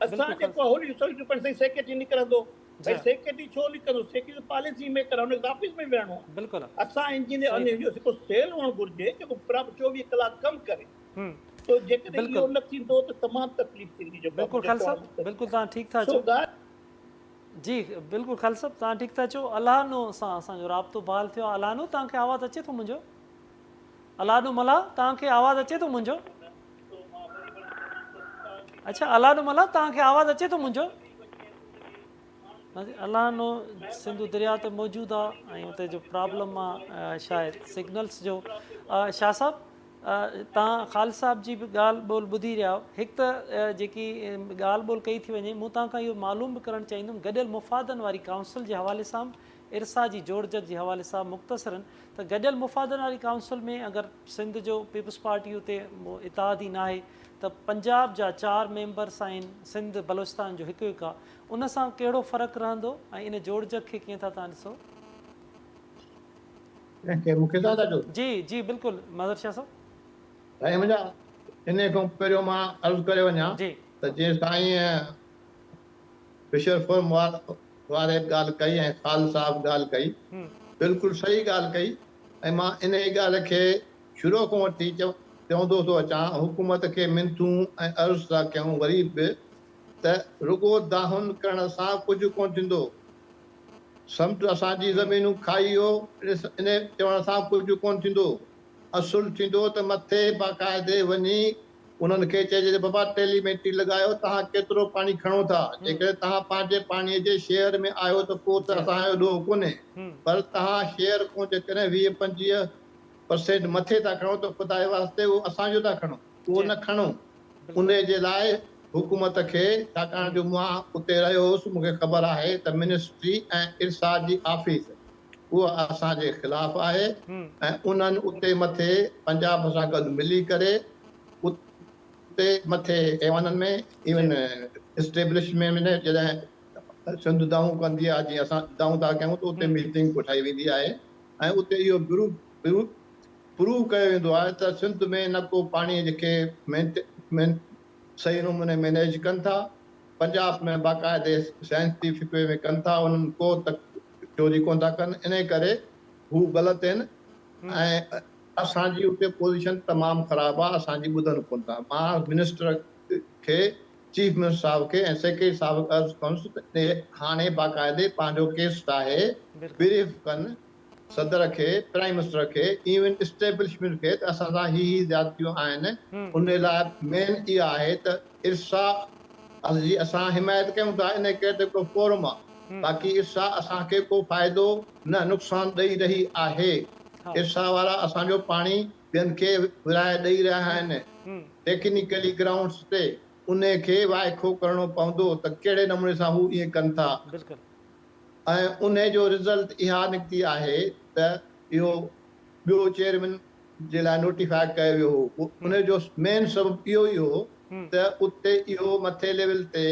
اسان جيڪو هولي سوليوشن پنهنجي سيڪريٽري نڪرندو ڀئي سيڪريٽري ڇو نڪرندو سيڪريٽري ته پاليسي ميڪر آهي ان کي ته آفيس ۾ ويهڻو آهي بلڪل اسان انجنيئر ان جو هڪ سيل هئڻ گهرجي جيڪو پراپر 24 ڪلاڪ ڪم ڪري سو جيڪڏهن اهو نه ٿيندو ته تمام تڪليف ٿيندي جيڪو بلڪل خالد صاحب بلڪل توهان ٺيڪ ٿا چئو جي بلڪل خالد صاحب توهان ٺيڪ ٿا چئو الله نو سان اسان جو رابطو بحال ٿيو آهي الله نو توهان کي آواز اچي ٿو منهنجو الله نو ملاح توهان کي آواز اچي ٿو منهنجو اڇا الله نو ملاح توهان کي آواز اچي ٿو منهنجو الله نو سنڌو درياء تي موجود آ ۽ اتي جو پرابلم آ شايد سگنلز جو شاھ صاحب تان خالد صاحب جي به ڳالهه ٻولهه ٻڌي رهيا آهيو هڪ ته جيڪي ڳالهه ٻولهه ڪئي ٿي وڃي مون تان کان اهو معلوم به ڪرڻ چاهيندم گڏيل مفادن واري ڪائونسل جي حوالي سان ارسا جي جوڙجڪ جي حوالي سان مختصرا ته گڏيل مفادن واري ڪائونسل ۾ اگر سنڌ جو پيپلز پارٽي اتي اتحادي ناهي ته پنجاب جا چار ميمبرس آهن سنڌ بلوچستان جو هڪ هڪ آ ان سان ڪهڙو فرق رهندو ۽ ان جوڙجڪ کي ڪيئن ٿا توهان ڏسو؟ ڪنهن کي مون کي ٿا چئو؟ جي جي بلڪل مظهر شاهه صاحب. سائين منهنجا انهي کان پهريون مان عرض ڪري وڃان ته جي سائين فشر فرم واري به ڳالهه ڪئي ۽ خالد صاحب به ڳالهه ڪئي بلڪل صحيح ڳالهه ڪئي ۽ مان انهي ڳالهه کي شروع کان وٺي چوندو ٿو اچان حڪومت کي منٿون ۽ عرض ٿا ڪيون وري به ته رڳو دانهن ڪرڻ سان ڪجهه ڪونه ٿيندو. سمنڊ اسان جي زمينون کائي ويو انهي چوڻ سان ڪجهه ڪونه ٿيندو. اصل ٿيندو ته مٿي باقاعدي وڃي انهن کي چئجي ته بابا ٽيلي ميٽري لڳايو توهان ڪيترو پاڻي کڻو ٿا جيڪڏهن توهان پنهنجي پاڻي جي شيئر ۾ آهيو ته پوء ته اسان جو ڏوهه ڪونهي پر توهان شيئر کان جيڪڏهن 20 25 پرسينٽ مٿي ٿا کڻو ته خدا جي واسطي اهو اسان جو ٿا کڻو اهو نه کڻو انهي جي لاء حڪومت کي ڇاڪاڻ جو مان اتي رهيو هوس مون کي خبر آهي ته منسٽري ۽ ارسا جي آفيس اها اسان جي خلاف آهي ۽ انهن اتي مٿي پنجاب سان گڏ ملي ڪري اتي مٿي ايوانن ۾ ايون اسٽيبلشمينٽ ۾ جڏهن سنڌ دانهون ڪندي آهي جيئن اسان دانهون ٿا ڪيون ته اتي ميٽنگ ڪوٺائي ويندي آهي ۽ اتي اهو گروپ پروو ڪيو ويندو آهي ته سنڌ ۾ نه ڪو پاڻي کي صحيح نموني مينيج ڪن ٿا، پنجاب ۾ باقاعدي سائنسي فڪوي ۾ ڪن ٿا، انهن ڪو ته چوري ڪونه ٿا ڪن، انهي ڪري هو غلط آهن ۽ اسان جي اتي پوزيشن تمام خراب آهي، اسان جي ٻڌن ڪونه ٿا. مان منسٽر کي، چيف منسٽر صاحب کي ۽ سيڪريٽري صاحب کي عرض ڪندس ته هاڻي باقاعدي پنهنجو ڪيس ٺاهي بريف ڪن. صدر کي، پرائيم منسٽر کي، ايون اسٽيبلشمينٽ کي ته اسان سان هي هي زيادتيون آهن، ان لاء مين اها آهي ته ارسا جي اسان حمايت ڪيون ٿا انهي ڪري ته هڪڙو فورم آهي، باقي ارسا اسان کي ڪو فائدو نه نقصان ڏئي رهي آهي، ارسا وارا اسان جو پاڻي ٻين کي ورهائي ڏئي رهيا آهن ٽيڪنيڪلي گرائونڊز تي، انهي کي وائکو ڪرڻو پوندو ته ڪهڙي نموني سان هو ائين ڪن ٿا. ۽ انهي جو رزلٽ اها نڪتي آهي ته اهو ٻيو چيئرمين جي لاء نوٽيفاء ڪيو ويو هو انهي جو مين سبب اهو ئي هو ته اتي اهو مٿي ليول تي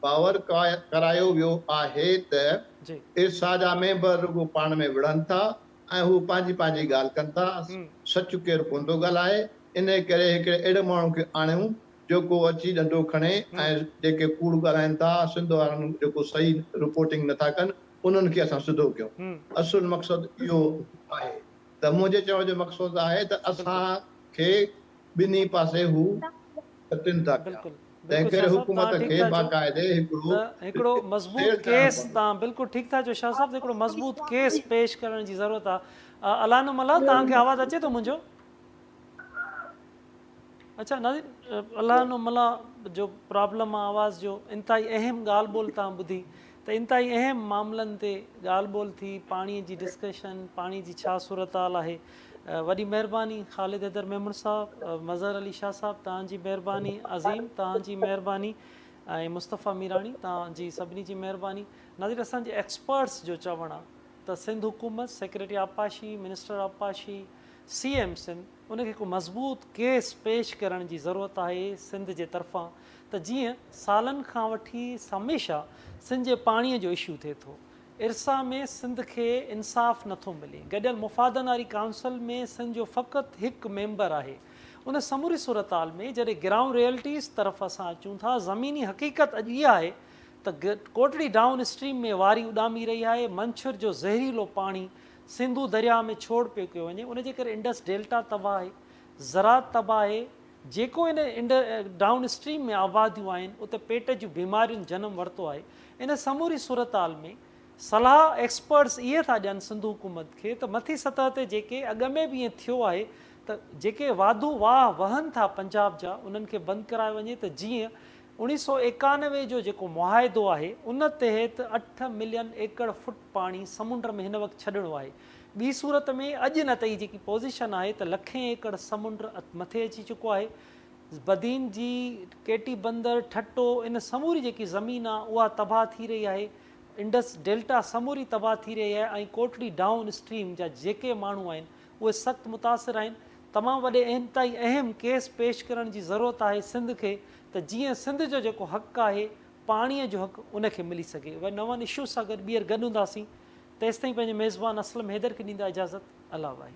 باور ڪرايو ويو آهي ته ارسا جا ميمبر رڳو پاڻ ۾ وڙهن ٿا ۽ هو پنهنجي پنهنجي ڳالهه ڪن ٿا سچ ڪير ڪونه ٿو ڳالهائي انهي ڪري هڪڙي اهڙي ماڻهو کي آڻيون جيڪو اچي ڏنڊو کڻي ۽ جيڪي ڪوڙ ڳالهائين ٿا سنڌ وارن جيڪو صحيح رپورٽنگ نٿا ڪن انهن کي اسان سڌو ڪيون اصل مقصد اهو آهي ته منهنجي چوڻ جو مقصد آهي ته اسان کي ٻنهي پاسي هو ڪٽين ٿا پيا تنهن ڪري حڪومت کي باقاعدي هڪڙو هڪڙو مضبوط ڪيس تان بلڪل ٺيڪ ٿا چئو شاهه صاحب هڪڙو مضبوط ڪيس پيش ڪرڻ جي ضرورت آهي الانو ملاح توهان کي آواز اچي ٿو منهنجو اڇا ناظرين الله نو ملا جو پرابلم آ آواز جو انتهائي اهم ڳالهه ٻولهه تان ٻڌي ته انتهائي اهم معاملن تي ڳالهه ٻولهه ٿي پاڻي جي ڊسڪشن پاڻي جي ڇا صورتحال آهي وڏي مهرباني خالد حيدر ميمڻ صاحب مظهر علي شاهه صاحب تان جي مهرباني عظيم تان جي مهرباني ۽ مصطفيٰ ميراڻي تان جي سڀني جي مهرباني ناظرين اسان جي ايڪسپرٽس جو چوڻ آ ته سنڌ حڪومت سيڪريٽري آبپاشي منسٽر آبپاشي سي ايم سنڌ ان کي هڪ مضبوط ڪيس پيش ڪرڻ جي ضرورت آهي سنڌ جي طرفان ته جيئن سالن کان وٺي هميشه سنڌ جي پاڻي جو اشو ٿئي ٿو ارسا ۾ سنڌ کي انصاف نٿو ملي گڏيل مفادن واري ڪائونسل ۾ سنڌ جو فقط هڪ ميمبر آهي ان سموري صورتحال ۾ جڏهن گرائونڊ ريئلٽيز طرف اسان اچون ٿا زميني حقيقت اڄ اها آهي ته ڪوٽڙي ڊائون اسٽريم ۾ واري اڏامي رهي آهي منڇر جو زهريلو پاڻي سنڌو درياهه ۾ ڇوڙ پيو ڪيو وڃي ان جي ڪري انڊس ڊيلٽا تباهه آهي، زراعت تباهه آهي، جيڪو ان ڊائون اسٽريم ۾ آباديون آهن اتي پيٽ جون بيمارين جنم ورتو آهي، ان سموري صورتحال ۾ صلاح ايڪسپرٽس اهي ٿا ڏين سنڌ حڪومت کي ته مٿي سطح تي جيڪي اڳ ۾ به ائين ٿيو آهي ته جيڪي واڌو واهه وهن ٿا پنجاب جا انهن کي بند ڪرايو وڃي ته جيئن 1991 جو جيڪو معاهدو آهي ان تحت اٺ ملين ايڪڙ فٽ پاڻي سمنڊ ۾ هن وقت ڇڏڻو آهي. ٻي صورت ۾ اڄ نه ته هي جيڪي پوزيشن آهي ته لکين ايڪڙ سمنڊ مٿي اچي چڪو آهي. بدين جي ڪيٽي بندر، ٺٽو ان سموري جيڪي زمين آهي اها تباهه ٿي رهي آهي. انڊس ڊيلٽا سموري تباهه ٿي رهي آهي ۽ ڪوٽڙي ڊائون اسٽريم جا جيڪي ماڻهو آهن اهي سخت متاثر آهن. تمام وڏي انتهائي اهم ڪيس پيش ڪرڻ جي ضرورت آهي سنڌ کي ته جيئن سنڌ جو جيڪو حق آهي پاڻيء جو حق ان کي ملي سگهي. وري نون اشوز سان گڏ ٻيهر گڏ هونداسين. تيستائين پنهنجي ميزبان اسلم حيدر کي ڏيندا اجازت. الله واهي.